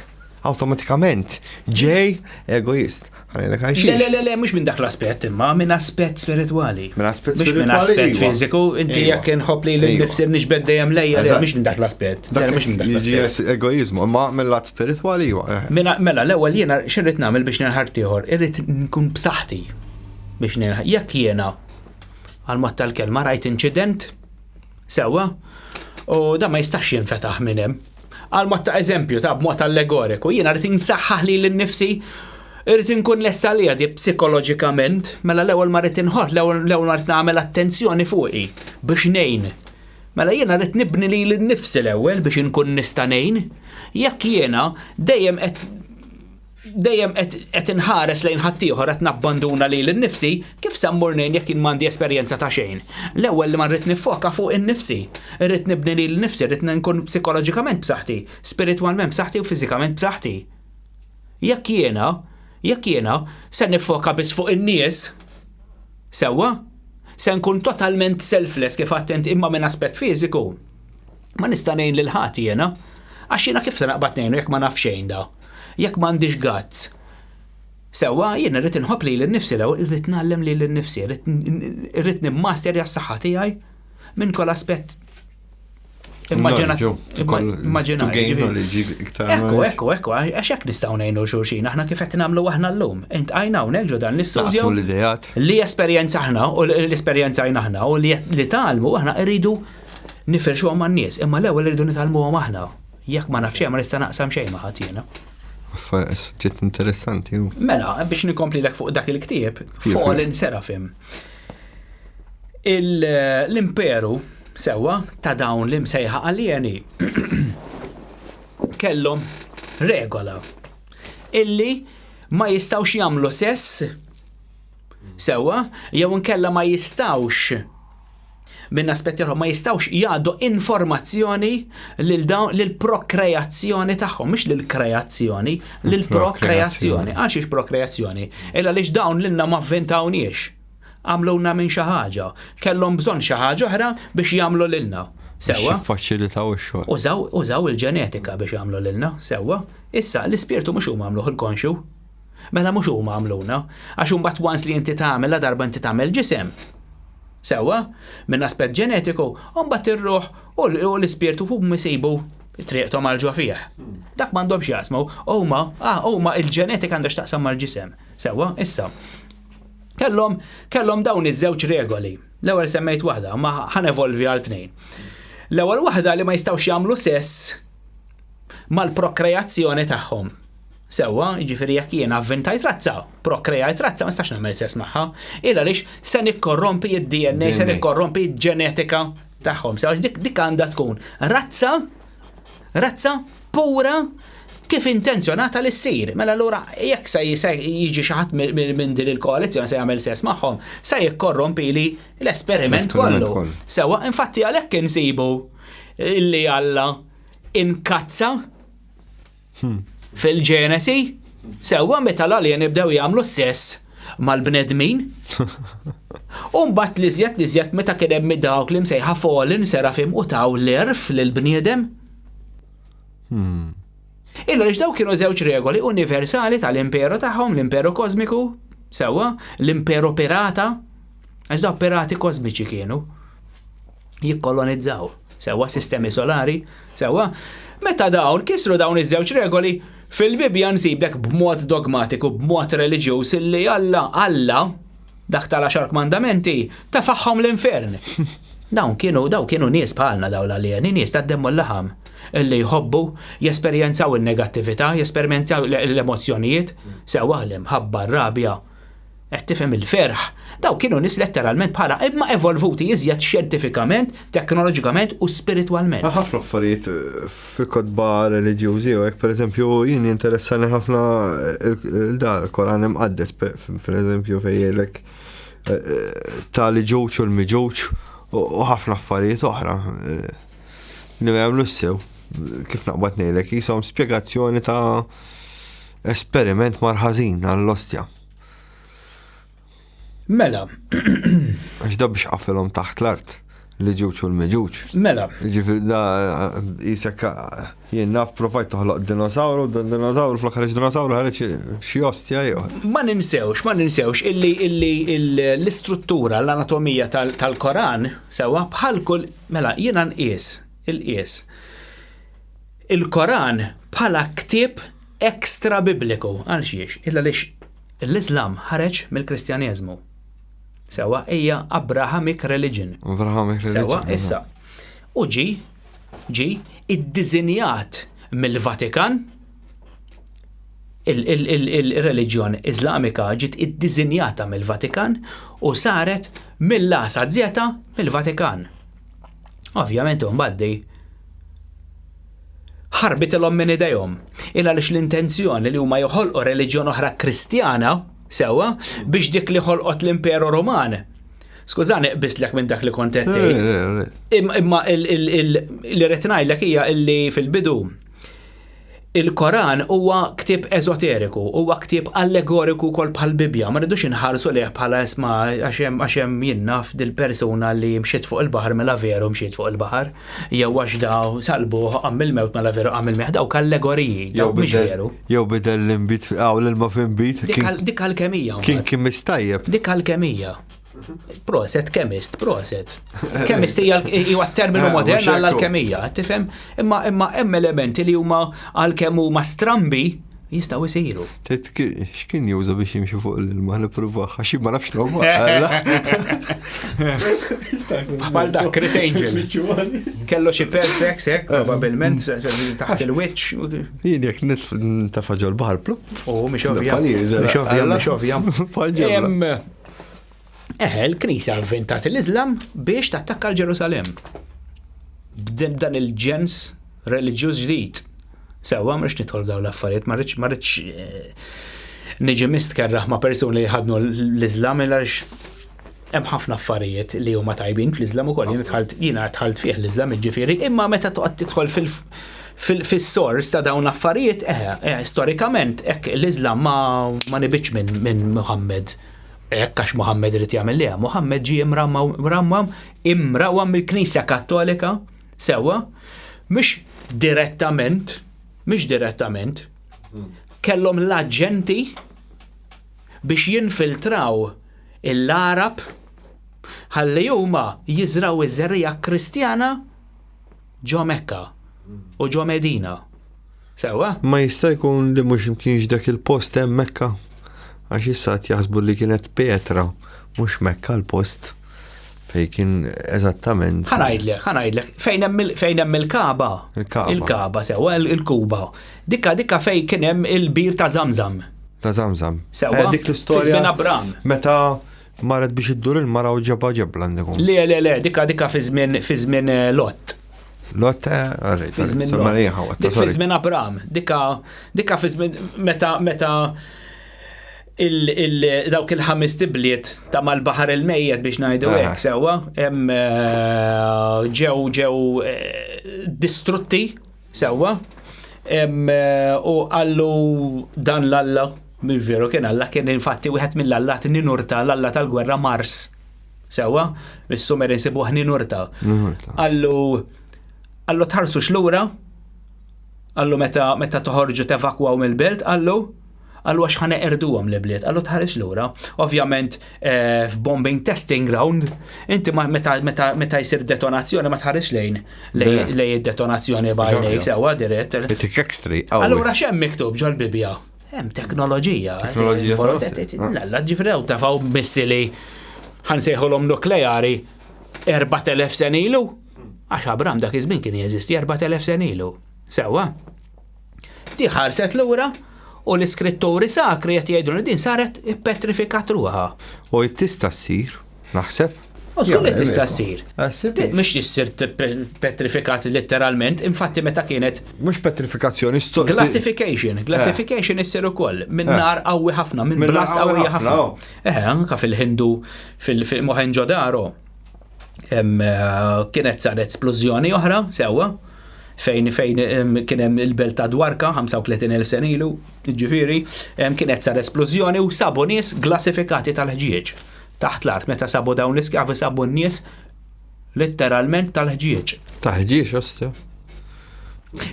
awtomatikament ġej egoist. Ħanejlek għal Le, le, le, le, mhux minn dak l-aspett, imma minn aspett spiritwali. Minn aspett spiritwali. Mhux minn aspett iva. fiżiku, inti iva. jekk inħobb li l-nifsi nixbed dejjem lejja, le, mhux minn dak l-aspett. Le, mhux minn dak l-aspett. Egoizmu, imma mill-lat spiritwali iva. Eh. Mela, l-ewwel jiena x'irrid nagħmel biex nilħart ieħor, irrid nkun b'saħħti biex nilħaq. Jekk jiena għal mod tal-kelma rajt inċident, Sewwa? U dan ma jistax jinfetaħ minn hemm. Għal mod ta' eżempju, ta' b'mod allegoriku, jiena rrid insaħħaħ lili nnifsi, irrid inkun lesta għaliha di psikoloġikament, mela l-ewwel ma rrid inħoss, l-ewwel ma rrid nagħmel attenzjoni fuqi biex ngħin. Mela jiena rrid nibni lili nnifsi l-ewwel biex inkun nista' ngħin. Jekk jiena dejjem qed dejjem qed inħares lejn ħaddieħor qed nabbanduna lili nnifsi, kif se mmur ngħin jekk jien m'għandi esperjenza ta' xejn? L-ewwel li ma rrid niffoka fuq innifsi. Irrid nibni lili nnifsi, irrid nkun psikoloġikament b'saħħti, spiritwalment b'saħħti u fiżikament b'saħħti. Jekk jiena, jekk jiena se niffoka biss fuq in-nies, sewwa, se nkun totalment selfless kif għedt int imma minn aspett fiżiku, Ma nista' ngħin lil ħadd jiena. Għax jiena kif se naqbad ngħinu jekk ma naf xejn da? Jekk m'għandix guts. Sewwa, jien irrid inħobb lili nnifsi l-ewwel, irrid ngħallem lili nnifsi, irrid nimmasterja s-saħħa tiegħi minn kol aspett Ekku, ekku, ekku, għax hekk nistgħu ngħinu xulxin, aħna kif qed nagħmlu aħna llum. Intqajna hawnhekk ġo dan l-istudju. Li esperjenza aħna u l-esperjenza aħna u li tgħallmu aħna rridu Nifirxuhom man-nies, imma l-ewwel irridu nitgħallmuhom aħna. Jekk ma naf xejn ma nista' naqsam xejn ma' ħadd jiena. Suġġett interessanti. Mela, biex nikomplilek fuq dak il-ktieb, Fallen Seraphim. L-imperu sewwa ta' dawn li msejħa aljeni kellhom regola illi ma jistgħux jagħmlu sess sewwa jew inkella ma jistgħux minn aspetti oħra ma jistgħux jgħaddu informazzjoni lil dawn lil prokreazzjoni tagħhom, mhux lil kreazzjoni, lil prokreazzjoni. Għal xiex prokreazzjoni? Illa għaliex dawn lilna ma vvintawniex. Għamluna minn xi ħaġa. Kellhom bżonn xi ħaġa oħra biex jagħmlu lilna. Sewwa? Jiffaċilitaw ix-xogħol. Użaw, użaw il-ġenetika biex jagħmlu lilna, sewwa. Issa, l-ispirtu mhux huma għamluh il-konxju. Mela mhux huma għamluna. Għax imbagħad once li inti tagħmel la darba inti tagħmel ġisem. Sewwa, minn aspett ġenetiku, u mbagħad ir-ruħ u l-ispirtu huma jsibu triqthom għal ġo fih. Dak m'għandhomx jaqsmu, huma, ah, huma il-ġenetika għandha x'taqsam mal-ġisem. Sewwa, issa. Kellhom kellhom dawn iż-żewġ regoli. L-ewwel semmejt waħda, ma ħanevolvi għal tnejn. L-ewwel waħda li ma jistgħux jagħmlu sess mal-prokreazzjoni tagħhom. Sewwa, jiġifieri jekk jiena avvintajt razza, prokreajt razza, ma nistax nagħmel sess magħha. Il għaliex se nikkorrompi id-DNA, se nikkorrompi ġenetika tagħhom. Sewa dik dik għandha tkun razza razza pura kif intenzjonata li ssir. Mela allura jekk se jiġi xi ħadd minn din il-koalizzjoni se jagħmel sess magħhom, se jikkorrompi li l-esperiment kollu. Sewwa, infatti għalhekk insibu illi Alla inkazza hmm. fil-Ġenesi, sewwa meta l-alien ibdew jagħmlu sess mal-bnedmin. U mbagħad li żjed li żjed meta kien hemm dawk li msejħa fallen serafim u taw l-erf lill-bniedem. Hmm. Illa li daw kienu żewġ regoli universali tal-imperu tagħhom, l-imperu kosmiku, sewwa, l-imperu pirata, għax daw pirati kosmiċi kienu. jikkolonizzaw sewwa sistemi solari, sewwa. Meta dawn kisru dawn iż-żewġ regoli, fil-Bibbja nsiblek b'mod dogmatiku, b'mod reliġjuż illi Alla, Alla, dak tal-għaxar kmandamenti, tefagħhom l-infern. Dawn kienu, dawn kienu nies bħalna dawn l-aljeni, nies tad-demm u l-laħam, illi jħobbu jesperjenzaw in-negattività, jesperjenzaw l-emozzjonijiet, sewwa l-imħabba, r-rabja, Qed tifhem il-ferħ. Dawk kienu nies letteralment bħala imma evolvuti iżjed xjentifikament, teknoloġikament u spiritwalment. Ħafna affarijiet eh, fil-kotba reliġjużi u hekk, pereżempju, jien jinteressani ħafna il-dar Koran imqaddes, pereżempju fejn jgħidlek eh, eh, ta' li ġuċ u l-miġuċ u ħafna affarijiet oħra li ma jagħmlux sew. Kif naqbad ngħidlek, jisom spjegazzjoni ta' esperiment mar ħażin għall-ostja. Mela. Għax da biex qafilhom taħt l-art. L-ġuġ u l-meġuġ. Mela. Ġifieri da isek jien naf provajt toħloq dinosawru, dan dinosawru fl-aħħar dinosawru ħareġ xi ostja ieħor. Ma ninsewx, ma ninsewx illi illi l-istruttura, l-anatomija tal-Koran sewwa bħal kull mela jiena nqies il-qies. Il-Koran bħala ktieb ekstra bibliku għal xiex? Illa lix l-Islam ħareġ mill-Kristjaneżmu. Sewwa, hija Abrahamic religion. Abrahamic religion. Sewwa, issa. U ġi, ġi iddisinjat mill-Vatikan, il-reliġjon Iżlamika ġiet iddisinjata mill-Vatikan u saret mill-A sa Z mill-Vatikan. Ovvjament imbagħad di ħarbitilhom minn idejhom. Il għaliex l-intenzjoni li huma joħolqu reliġjon oħra Kristjana sewwa biex dik li ħolqot l-Imperu Ruman. Skużani qbislek minn dak li kont qed tgħid. Imma li rrid ngħidlek hija illi fil-bidu Il-Koran huwa ktieb eżoteriku, huwa ktieb allegoriku wkoll bħall-Bibbja, ma rridux inħarsu lejh bħala isma' għax hemm għax hemm jien naf dil-persuna li mxiet fuq il-baħar mela veru mxiet fuq il-baħar, jew għax daw salbuh qam mill-mewt mela veru qam mill-mewt, dawk allegoriji, dawk mhix veru. Jew bidel l-inbid hawn l-ilma f'inbid. Dik alkemija. Kien kien mistajjeb. Dik alkemija. Proset, chemist, proset. Chemist hija huwa terminu eh, modern għall-alkemija, tifhem? Imma imma hemm elementi li huma għalkemm huma strambi jistgħu jsiru. X'kien juża biex jimxi fuq l-ilma nippruvah għax ma nafx nagħmel. Bħal dak Chris Angel. Kellu xi perspex hekk probabbilment taħt il-wiċċ. Jien jekk nitafa' ġol-baħar plupp. Oh, mhix ovvja. Mhix ovvja, mhix ovvja. Eħe, l-Knisja avventat l-Islam biex tattakka l-Ġerusalemm. B'dan il-ġens reliġjuż ġdid. Sewwa ma rridx nidħol dawn l-affarijiet, ma rridx ma rridx eh, niġi mistkerraħ ma' persuni li jħadnu l-Islam għaliex hemm ħafna affarijiet li huma tajbin fl-Islam ukoll jien dħalt jiena dħalt fih l-Islam jiġifieri, imma meta toqgħod tidħol fil fis-sors ta' dawn l-affarijiet, eħe, eh, storikament hekk l-Islam ma ma nibitx minn min Muhammad hekk għax Muhammad irid jagħmel liha. Muhammad ġie imrawwam imrawwam mill-Knisja Kattolika sewwa, mhux direttament, mhux direttament, kellhom l-aġenti biex jinfiltraw l-Għarab ħalli huma jiżraw iż-żerriegħa Kristjana ġo Mekka u ġo Medina. Sewwa? Ma jista' jkun li mhux kienx dak il-post hemm Mekka? Għax issa qed jaħsbu li kienet Petra, mhux Mekka l-post fejn kien eżattament. Ħa ngħidlek, ħa ngħidlek, fejn hemm fejn hemm il-Kaaba. Il-Kaaba. Il-Kaaba sewwa, il-Kuba. Dikka dikka fejn kien hemm il-bir ta' Zamzam. Ta' Zamzam. Sewwa. Eh, dik l-istorja. Fi żmien Abram. Meta marret biex iddur il-mara u ġeba ġebla għandikum. Le, le, le, dikka dikka fi żmien fi żmien eh, Lot. Lot, eh, Fi żmien Lot. Dik fi żmien Abram. Dikka dikka fi żmien meta meta dawk il-ħames tibliet ta' mal-baħar il-mejjet biex ngħidu hekk sewwa, ġew ġew distrutti Sewwa. U qallu dan l-Alla, minn veru kien Alla, kien infatti wieħed mill-allat Ninurta, l-Alla tal-gwerra Mars. Sewwa, is-Sumer insibuh Ninurta. Qallu qallu tħarsux lura, qallu meta meta toħorġu tevakwaw mill-belt, qallu Qallu għax ħa neqirduhom l-ibliet, qallu tħares lura. Ovvjament eh, f'bombing testing ground, inti meta meta meta jsir detonazzjoni ma tħares lejn lejn id-detonazzjoni b'għajnejk sewwa dirett. Itik extra. Allura x'hemm miktub ġol-Bibbja? Hemm teknoloġija. Teknoloġija. Lalla ġifri daw tafaw missili ħansejħulhom nukleari 4000 sen ilu. Għax Abram dak iż-żmien kien jeżisti 4000 sen ilu. Sewwa. Di ħarset lura u l-iskritturi sakri qed jgħidu li din saret ippetrifikat ruħha. U tista' ssir, naħseb. U żgur li tista' ssir. Mhux issir petrifikat letteralment, infatti meta kienet. Mhux petrifikazzjoni, Glassification, glassification issir ukoll minn eh. nar qawwi ħafna, minn blast qawwi ħafna. Eh, anka fil-Hindu, fil-Mohenjo-Daro, eh, kienet saret splużjoni oħra, sewwa fejn fejn kien hemm il-belt ta' Dwarka 35,000 sen ilu, ġifieri, kienet sar esplużjoni u sabu nies glassifikati tal-ħġieġ taħt l-art meta sabu dawn l-iskavi sabu n-nies Letteralment tal-ħġieġ. Ta' ħġieġ, ostja.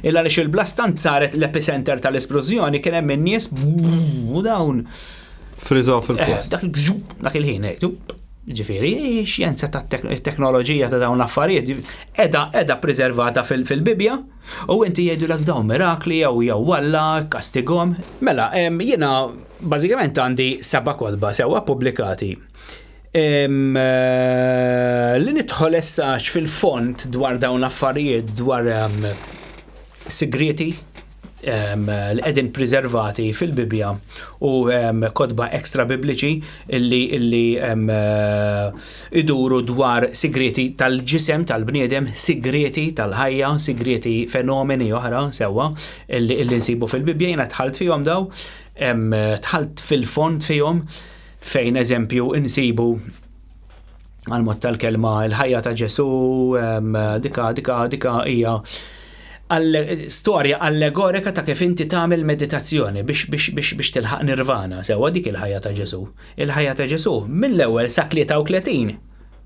Illa għaliex il-blastant saret l-epicenter tal-esplużjoni kien hemm in-nies u dawn. Friżaw fil-post. Eh, dak dak il-ħin, eh, ġifieri, eh, xjenza ta' teknoloġija ta' dawn l-affarijiet edha edha preservata fil-Bibja u inti jgħidulek dawn mirakli jew jew Alla kastigom. Mela, jiena bażikament għandi seba' kotba sewwa pubblikati. Eh, li nidħol essax fil-fond dwar dawn l-affarijiet dwar sigrieti li qegħdin preservati fil-Bibbja u kotba ekstra bibliċi illi illi eh, iduru dwar sigrieti tal-ġisem tal-bniedem, sigrieti tal-ħajja, sigrieti fenomeni oħra sewwa illi illi nsibu fil-Bibbja jiena dħalt fihom daw, dħalt fil-fond fihom Fejn eżempju insibu għal-mod tal-kelma il-ħajja ta' Ġesu, dika dika dika hija storja allegorika ta' kif inti tagħmel meditazzjoni biex biex biex biex tilħaq nirvana sewwa dik il-ħajja ta' Ġesu. Il-ħajja ta' Ġesu mill-ewwel sa 33.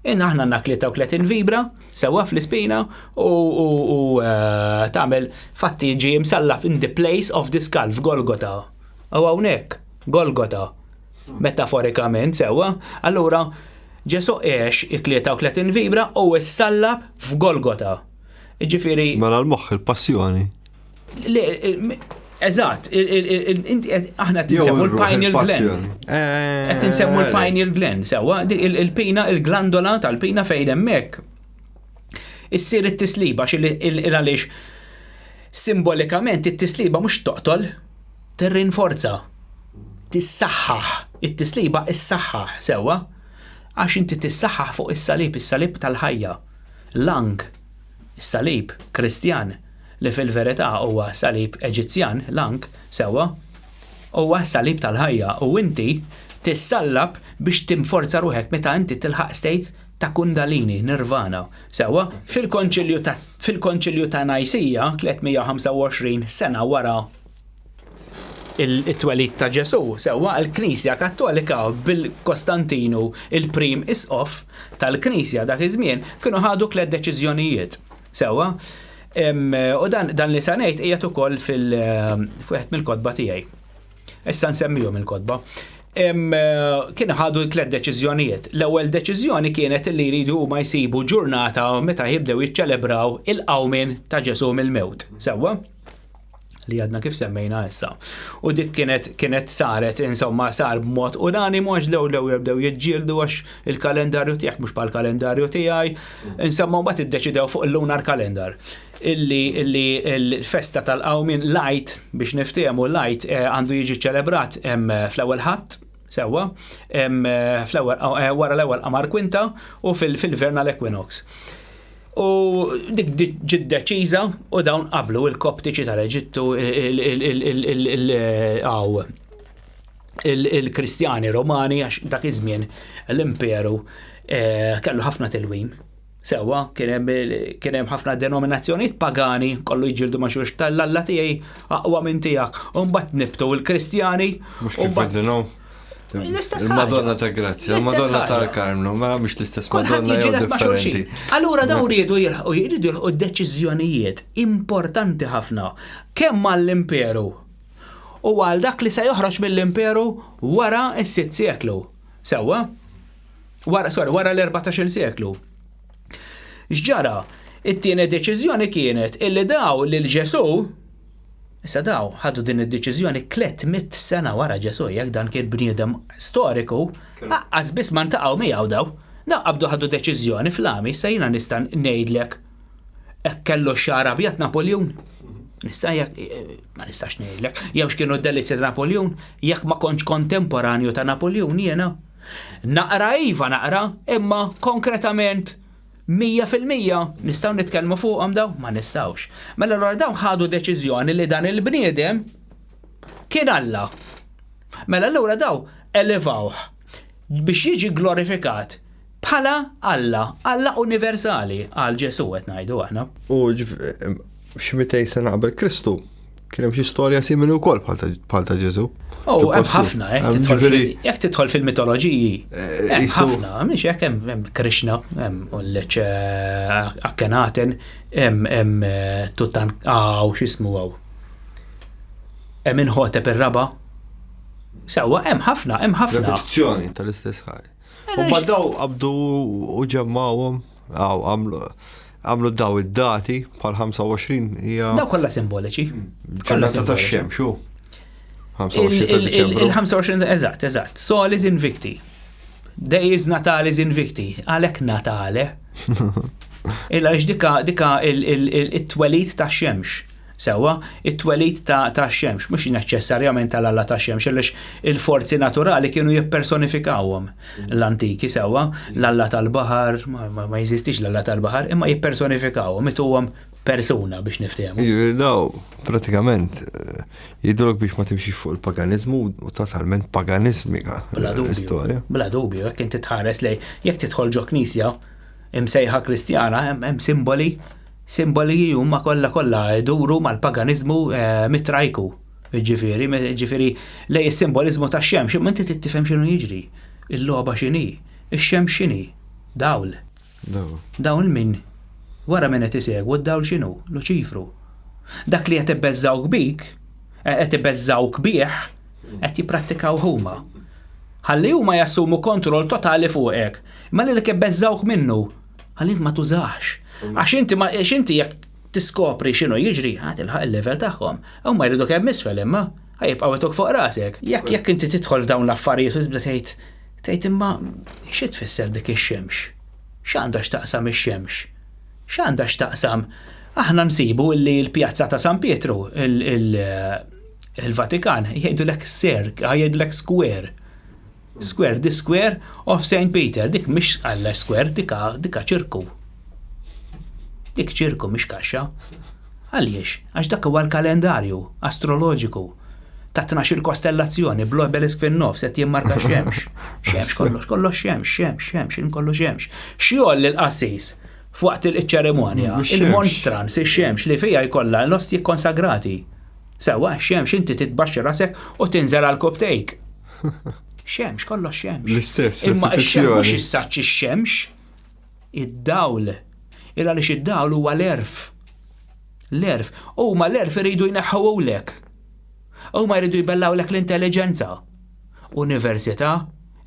In aħna għandna 33 vibra sewwa fl-ispina u, u, u eh, tagħmel fatti ġie msallab in the place of the skull f'Golgota. U hawnhekk Golgota metaforikament sewwa, allura Ġesu għex it-33 vibra u issallab f'Golgota. Ġifieri. Mela l-moħħ il-passjoni. Eżatt, inti aħna qed insemmu l-pineal gland. Eh, qed insemmu l-pineal gland, sewwa, il-pina, il-glandola tal-pina fejn hemmhekk. Issir it-tisliba għax il-għaliex simbolikament it-tisliba mhux toqtol, tirrinforza, tissaħħaħ, it-tisliba issaħħaħ sewwa, għax inti tissaħħaħ fuq is-salib, is-salib tal-ħajja. L-ank, is-salib Kristjan, li fil-verità huwa salib Eġizzjan, l-ank, sewwa, huwa s-salib tal-ħajja u inti tissallab biex tinforza ruħek meta inti tilħaq state ta' kundalini, nirvana. Sewwa, fil-konċilju ta' fil-konċilju ta' Najsija, 325 sena wara it-twelid ta' Ġesù, sewwa l-Knisja Kattolika bil-Kostantinu il-prim isqof tal-Knisja dak iż-żmien kienu ħadu tliet deċiżjonijiet. Sewwa, u dan, dan li sa ngħid qiegħed ukoll fil-wieħed mill-kotba tiegħi. Issa nsemmihom il-kotba. Kienu ħadu tliet deċiżjonijiet. L-ewwel deċiżjoni kienet li jridu huma jsibu ġurnata meta jibdew jiċċelebraw il-qawmien ta' Ġesù mill-mewt. Sewwa? li għadna kif semmejna issa. U dik kienet kienet saret insomma sar b'mod unanimu għax lew lew jibdew jiġġieldu għax il-kalendarju tiegħek mhux bħal kalendarju tiegħi. Insomma mbagħad iddeċidew fuq il-lunar calendar illi illi l-festa tal-qawmien lajt biex niftehmu lajt eh, għandu jiġi ċelebrat fl-ewwel ħadd sewwa fl-ewwel eh, wara l-ewwel qamar kwinta u fil-vernal equinox. U dik ġiet deċiża u dawn qablu il-Koptiċi tal-Eġittu il-Kristjani Romani għax dak iż-żmien l-imperu eh, kellu ħafna tilwim. Sewwa, kien hemm ħafna denominazzjonijiet pagani kollu jġildu ma' xulx tal-alla tiegħi aqwa minn tiegħek. U mbagħad nibtu l-Kristjani. Mhux kif L-istess Il-Madonna ta' Grazzja, il-Madonna tal-Karmnu, ma mhux l-istess Madonna jew differenti. Allura dawn riedu jilħqu jridu jilħqu deċiżjonijiet importanti ħafna kemm għall-imperu u għal dak li se joħroġ mill-imperu wara s-sitt seklu. Sewwa? Wara, sorry, wara l-14 seklu. X'ġara? It-tieni deċiżjoni kienet illi daw lil Ġesù Issa daw ħadu din id-deċiżjoni 300 sena wara Ġesù, jekk dan kien bniedem storiku, aqqas biss ma ntaqgħu miegħu daw. Daw qabdu ħadu deċiżjoni fl-għami, issa jiena nista' ngħidlek hekk kellu x-xagħar abjad Napoljun. Nista' jekk ma nistax ngħidlek. Jew x'kienu d-delizzji ta' Napoljun, jekk ma kontx kontemporanju ta' Napoljun jiena. Naqra iva naqra, imma konkretament 100% nistgħu nitkellmu fuqhom dawn? Ma nistgħux. Mela allura dawn ħadu deċiżjoni li dan il-bniedem kien Alla. Mela allura daw elevawh biex jiġi glorifikat bħala Alla, Alla universali għal Ġesu qed ngħidu aħna. U xi 200 sena qabel Kristu. Kien hemm xi storja simili wkoll bħal ta' Ġesu. Oh, hemm ħafna, jekk tidħol fil-mitoloġiji. Eh, hemm ħafna, mhix hekk hemm Krishna, hemm ulleċ eh, Akhenaten, hemm eh, Tutan, aw x'ismu hawn. Hemm Inħotep ir-raba. Sewwa, hemm ħafna, hemm ħafna. Repetizzjoni tal-istess ħaġa. U ma daw qabdu u ġemmawhom, għamlu għamlu daw id-dati bħal 25 hija. Daw kollha simboliċi. Ġurnata tax-xemx hu. 25 ta' Diċembru. Il-25 eżatt, eżatt. Solis invicti. Days Natalis invicti. Għalhekk Natale. Illa għaliex dika dika il-twelid tax-xemx. Sewwa, it-twelid ta' tax-xemx, mhux neċessarjament tal-alla tax-xemx, għaliex il-forzi naturali kienu jippersonifikawhom l-antiki, sewwa, l-alla tal-baħar, ma jeżistix l-alla tal-baħar, imma jippersonifikawhom, ituhom persuna biex niftehmu. Jiġifieri daw pratikament eh, jidhirlok biex ma timxix fuq il-paganiżmu u totalment paganiżmika l-istorja. Bla dubju, jekk inti tħares lej, jekk tidħol ġo knisja imsejħa Kristjana, hemm simboli Simboli li huma kollha kollha jduru mal-paganiżmu mitrajku. Jiġifieri, jiġifieri lej is-simboliżmu tax-xemx, imma inti trid tifhem x'inhu jiġri. Il-logħba x'inhi? Ix-xemx x'inhi? Dawl. Dawl min? Wara min qed isegwu d-dawl x'inhu? Luċifru. Dak li qed ibeżżgħuk bik, qed ibeżżgħuk bih, qed jipprattikawh huma. Ħalli huma jassumu kontroll totali fuqek. Imma lilek ibeżżgħuk minnu. Ħalli int ma tużax. Għax inti ma għax inti jekk tiskopri x'inhu jiġri, ħa tilħaq il-level tagħhom. Huma jriduk hemm isfel imma ħa jibqgħu jtuk fuq rasek. Jekk jekk inti tidħol f'dawn l-affarijiet u tibda tgħid tgħid imma xi tfisser dik ix-xemx? X'għandha x'taqsam ix-xemx? X'għandha x'taqsam? Aħna nsibu li l-pjazza ta' San Pietru, il-Vatikan, jgħidulek serk, jgħidulek square. Square, the square of St. Peter, dik mhix alla square, dika dika ċirku. Dik ċirku mhix kaxxa. Għaliex? Għax dak huwa l-kalendarju astroloġiku ta' 12 kostellazzjoni bl-obelisk fin-nofs qed jimmarka xemx. Xemx kollox, kollox xemx, xemx, xemx, in kollu xemx. X'jgħolli l-qassis f'waqt il-ċerimonja, il-monstrans, ix-xemx li fija jkollha l-ostji konsagrati. Sewwa, xemx inti titbaxxi rasek u tinżel għal koptejk. Xemx, kollox xemx. L-istess. Imma x-xemx mhux issaċ ix-xemx, id-dawl. Il għaliex id-dawl huwa l-erf. L-erf. Huma l-erf iridu jneħħuhulek. Huma jridu jbellawlek l-intelliġenza. Università,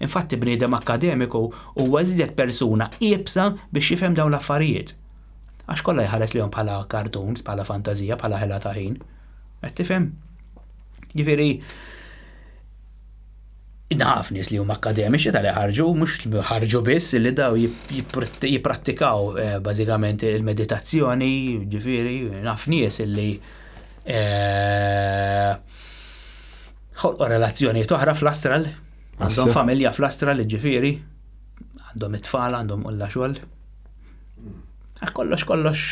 infatti bniedem akkademiku huwa iżjed persuna iebsa biex jifhem dawn l-affarijiet. Għax kollha jħares lejhom bħala cartoons, bħala fantażija, bħala ħela ta' ħin. Qed tifhem? Ġifieri naf nies li huma akademiċi tal ħarġu, mhux ħarġu biss li daw jipprattikaw eh, bażikament il-meditazzjoni, ġifieri naf nies li eh, ħolqu relazzjonijiet oħra fl-astral, għandhom familja fl-astral, ġifieri, għandhom it-tfal, għandhom ulla xogħol. Ah, kollox, kollox,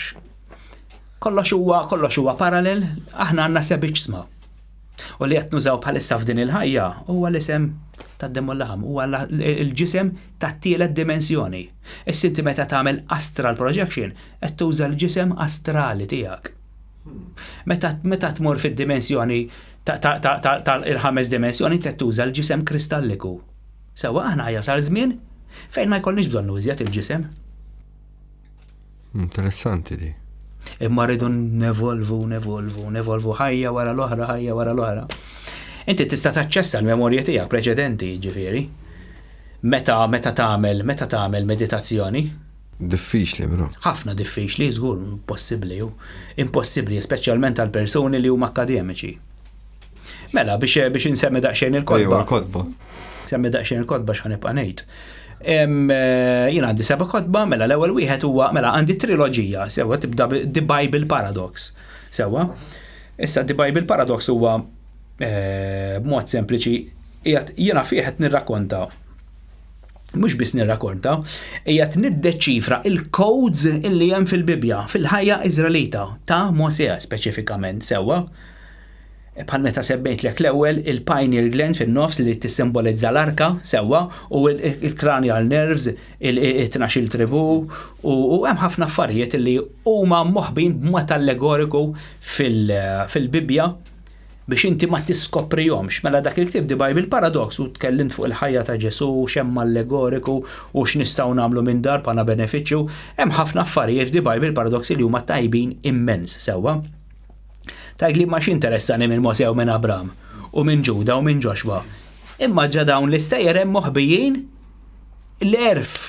kollox huwa kollox huwa parallel, aħna għandna sebiċ sma. U li qed nużaw bħalissa f'din il-ħajja huwa l-isem tad-demm u l-laħam, huwa l-ġisem tat-tielet dimensjoni. Issa inti meta tagħmel astral projection qed tuża l-ġisem astrali tiegħek. Meta meta tmur fid-dimensjoni tal-ħames dimensjoni qed tuża l-ġisem kristalliku. Sewwa aħna jasal żmien fejn ma jkollniex bżonn iżjed il-ġisem. Interessanti di. Imma rridu nevolvu, nevolvu, nevolvu ħajja wara l-oħra, ħajja wara l-oħra. Inti tista' taċċessa l-memorji tiegħek preċedenti, ġifieri. Meta meta tagħmel meta tagħmel meditazzjoni. Diffiċli, bro. Ħafna diffiċli, żgur, impossibbli hu. Impossibbli, speċjalment għal persuni li huma akkademiċi. Mela, biex, biex insemmi daqsxejn il-kotba. Ejwa, il-kotba. Semmi daqsxejn il-kotba x'ħan nibqa' ngħid. Eh, jien għandi seba' kotba, mela l-ewwel wieħed huwa mela għandi triloġija, sewa tibda The Bible Paradox. Sewa. Issa The Bible Paradox huwa eh, b'mod sempliċi jiena fih qed nirrakkonta mhux biss nirrakonta, qiegħed niddeċifra il-codes illi hemm fil-Bibbja, fil-ħajja Iżraelita ta' Mosè speċifikament sewwa. Bħal meta semmejtlek l-ewwel il-pineal gland fin-nofs li tissimbolizza l-arka sewwa u il-cranial nerves, it-tnax-il tribù u hemm ħafna affarijiet li huma moħbin b'mod allegoriku fil-Bibbja biex inti ma tiskoprihomx. Mela dak il-ktieb The Bible Paradox u tkellimt fuq il-ħajja ta' Ġesù, x'hemm allegoriku u x'nistgħu nagħmlu minn dar bħala benefiċċju. Hemm ħafna affarijiet f'The Bible Paradox li huma tajbin immens sewwa. Tgħidli imma x'interessani minn Mosè u minn Abram u minn Ġuda u minn Ġoxwa. Imma ġa dawn l-istejjer hemm moħbijin l-għerf.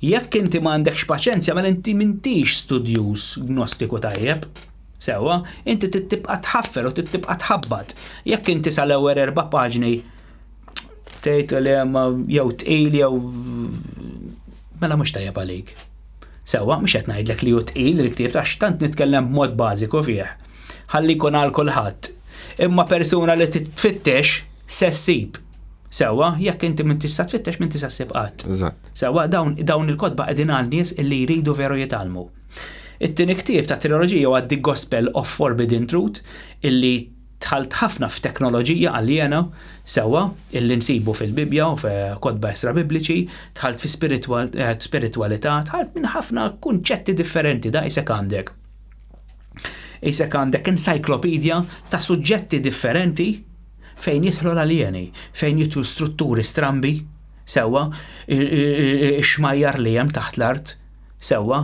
Jekk inti m'għandekx paċenzja mela inti m'intix studjuż gnostiku tajjeb. Sewwa, inti trid tibqa' tħaffer u trid tibqa' tħabbat. Jekk inti sal-ewwel erba' paġni tgħid li jew tqil jew mela mhux tajjeb għalik. Sewwa, mhux qed ngħidlek li hu tqil il-ktieb għax tant nitkellem b'mod bażiku fih. Ħalli jkun għal kulħadd. Imma persuna li titfittex se ssib. Sewwa, jekk inti minn tista' tfittex minn tista' ssib qatt. Sewwa, dawn, dawn il-kotba qegħdin għal nies illi jridu veru jitgħallmu. It-tieni ktieb ta' triloġija huwa The Gospel of Forbidden Truth illi Dħalt ħafna f'teknoloġija aljena, sewwa, illi nsibu fil-Bibbja u f'kotba estrabibliċi, dħalt fi spiritwalità, dħalt minn ħafna kunċetti differenti, da qisek għandek. Qisek għandek encyclopedia ta' suġġetti differenti fejn jidħlu l-aljeni, fejn jidħlu strutturi strambi, sewwa, ix-xmajjar li hemm taħt l-art, Sewwa,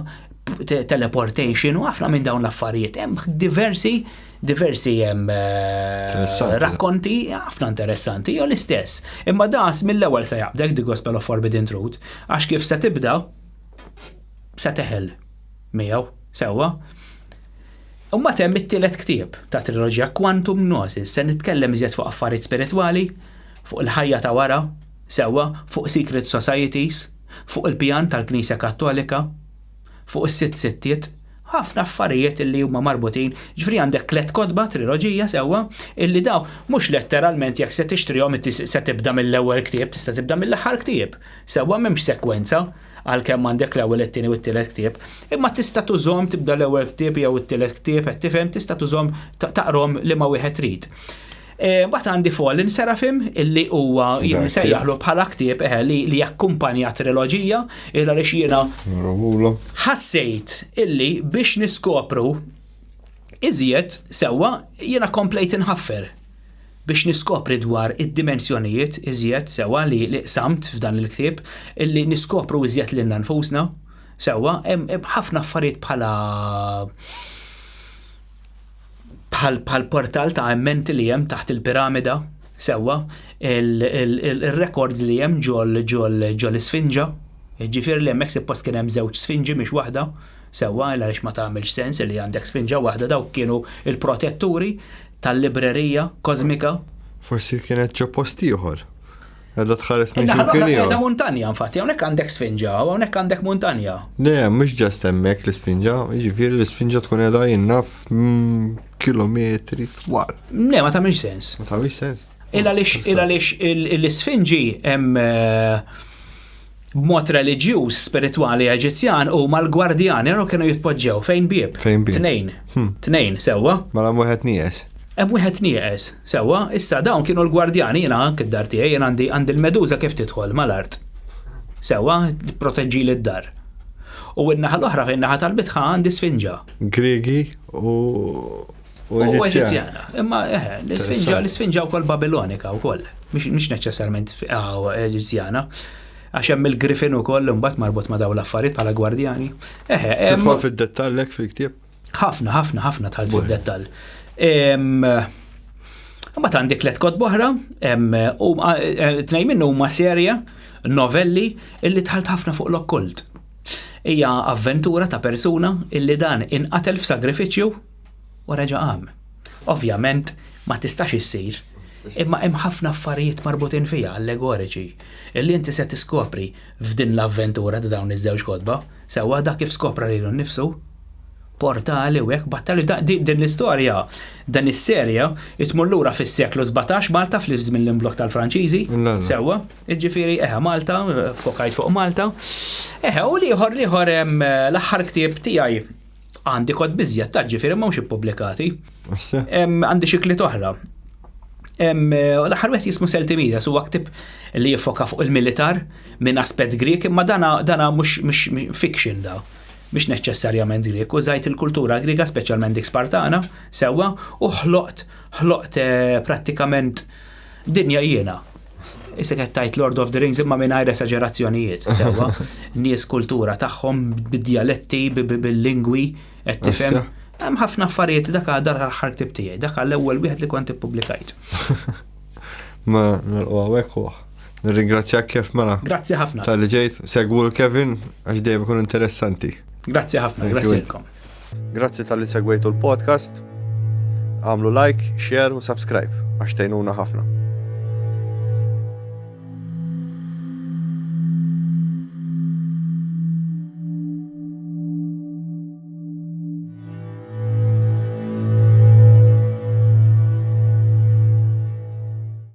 teleportation u ħafna minn dawn l-affarijiet. Hemm diversi diversi hemm eh, rakkonti ħafna interessanti jew l-istess. Imma das mill-ewwel se jaqbdek The Gospel of Forbidden Truth għax kif se tibda se teħel miegħu sewwa. Imma temm it-tielet ktieb ta' triloġija Quantum Gnosis se nitkellem iżjed fuq affarijiet spiritwali, fuq il-ħajja ta' wara, sewwa, fuq secret societies, fuq il-pjan tal-Knisja Kattolika, fuq is-sitt sittiet, ħafna affarijiet illi huma marbutin, ġifieri għandek tlett kotba, triloġija sewwa, illi daw mhux letteralment jekk se tixtrihom inti se tibda mill-ewwel ktieb, tista' tibda mill-aħħar ktieb. Sewwa m'hemmx sekwenza għalkemm għandek l-ewwel, it-tieni u t-tielet ktieb, imma tista' tużhom tibda l-ewwel ktieb jew it-tielet ktieb, qed tifhem, tista' tużhom taqrahom liema wieħed trid. Eh, mbagħad għandi Fallen Seraphim illi huwa jien sejjaħlu bħala ktieb eh, li, li jakkumpanja triloġija il għaliex jiena ħassejt illi biex niskopru iżjed sewwa jiena komplejt inħaffer biex niskopri dwar id-dimensjonijiet iżjed sewwa li, li qsamt f'dan il-ktieb illi niskopru iżjed lilna nfusna sewwa hemm ħafna affarijiet bħala Bħal bħal portal ta' emmenti li hemm taħt il-piramida, sewwa, il-records li hemm ġol ġol ġol isfinġa, ġifieri li hemmhekk suppost kien hemm żewġ sfinġi mhix waħda, sewwa, għaliex ma tagħmilx sens li għandek sfinġa waħda dawk kienu il-protetturi tal-librerija kosmika. Forsi kienet ġo post ieħor. Edha tħares minn ximkien ieħor. Edha muntanja, infatti, hawnhekk għandek sfinġa, u hawnhekk għandek muntanja. Le, mhux ġast hemmhekk l-isfinġa, jiġifieri l-isfinġa tkun qiegħda jinnaf mm, kilometri twal. Le, ma tagħmilx sens. Ma tagħmilx sens. Il għaliex l-isfinġi hemm eh, b'mod reliġjuż spiritwali Eġizzjan u mal-gwardjani għaru kienu jitpoġġew fejn bieb. Fejn bieb. Tnejn. Hmm. Tnejn, sewwa. Mela wieħed nieqes. Hemm wieħed nieqes, sewwa. Issa dawn kienu l-gwardjani jiena anke d-dar tiegħi jien għandi għandi l-meduża kif tidħol mal-art. Sewwa, proteġġi d-dar. U n-naħa l-oħra fejn naħa tal-bitħa għandi sfinġa. Griegi u U Eġizzjana. Imma eh, l-isfinġa l-isfinġa wkoll Babilonika wkoll. Mhix neċessarjament Eġizzjana. Għax hemm il-Griffin ukoll imbagħad marbut ma' dawn l-affarijiet bħala gwardjani. Eħe, Tidħol fid-dettall hekk fil-ktieb? Ħafna, ħafna, ħafna dħalt fid-dettall. Imbagħad għandi tliet kotba oħra, u eh, tnejn minnu huma serje, novelli, illi dħalt ħafna fuq l-okkult. Hija avventura ta' persuna illi dan inqatel f'sagrifiċċju u reġa' qam. Ovvjament ma tistax issir, imma hemm ħafna affarijiet marbutin fiha allegoriċi illi inti se tiskopri f'din l-avventura ta' dawn iż-żewġ kotba, sewwa dak kif skopra lilu nnifsu, portali u hekk battali din l-istorja, dan is-serja tmur lura fis-seklu 17 Malta fl-żmien l-imblokk tal-Franċiżi, sewwa, jiġifieri eħe Malta, fokajt fuq Malta. Eħe u l-ieħor l-ieħor l-aħħar ktieb tiegħi. Għandi kotba iżjed ta' ġifieri mhux ippubblikati. Għandi xi kliet oħra. L-aħħar wieħed jismu Celtimides huwa ktieb li jiffoka fuq il-militar minn aspett Grieg, imma dana dana mhux fiction da. Mhux neċessarjament Grieg, użajt il-kultura Griega, speċjalment dik Spartana, sewwa, u ħloqt ħloqt eh, prattikament dinja jiena. Issa qed tgħid Lord of the Rings imma mingħajr esaġerazzjonijiet, sewwa. Nies kultura tagħhom bid-djaletti, bil-lingwi, qed tifhem. Hemm ħafna affarijiet dak dan l-aħħar ktieb tiegħi, dak l-ewwel wieħed li kont ippubblikajt. Ma nilqgħu hawnhekk u nirringrazzjak kif mela. Grazzi ħafna. Talli ġejt, segwu l-Kevin għax dejjem ikun interessanti. Grazzi ħafna, grazzi lilkom. Grazzi talli segwejtu l-podcast. Għamlu like, share u subscribe għax tgħinuna ħafna.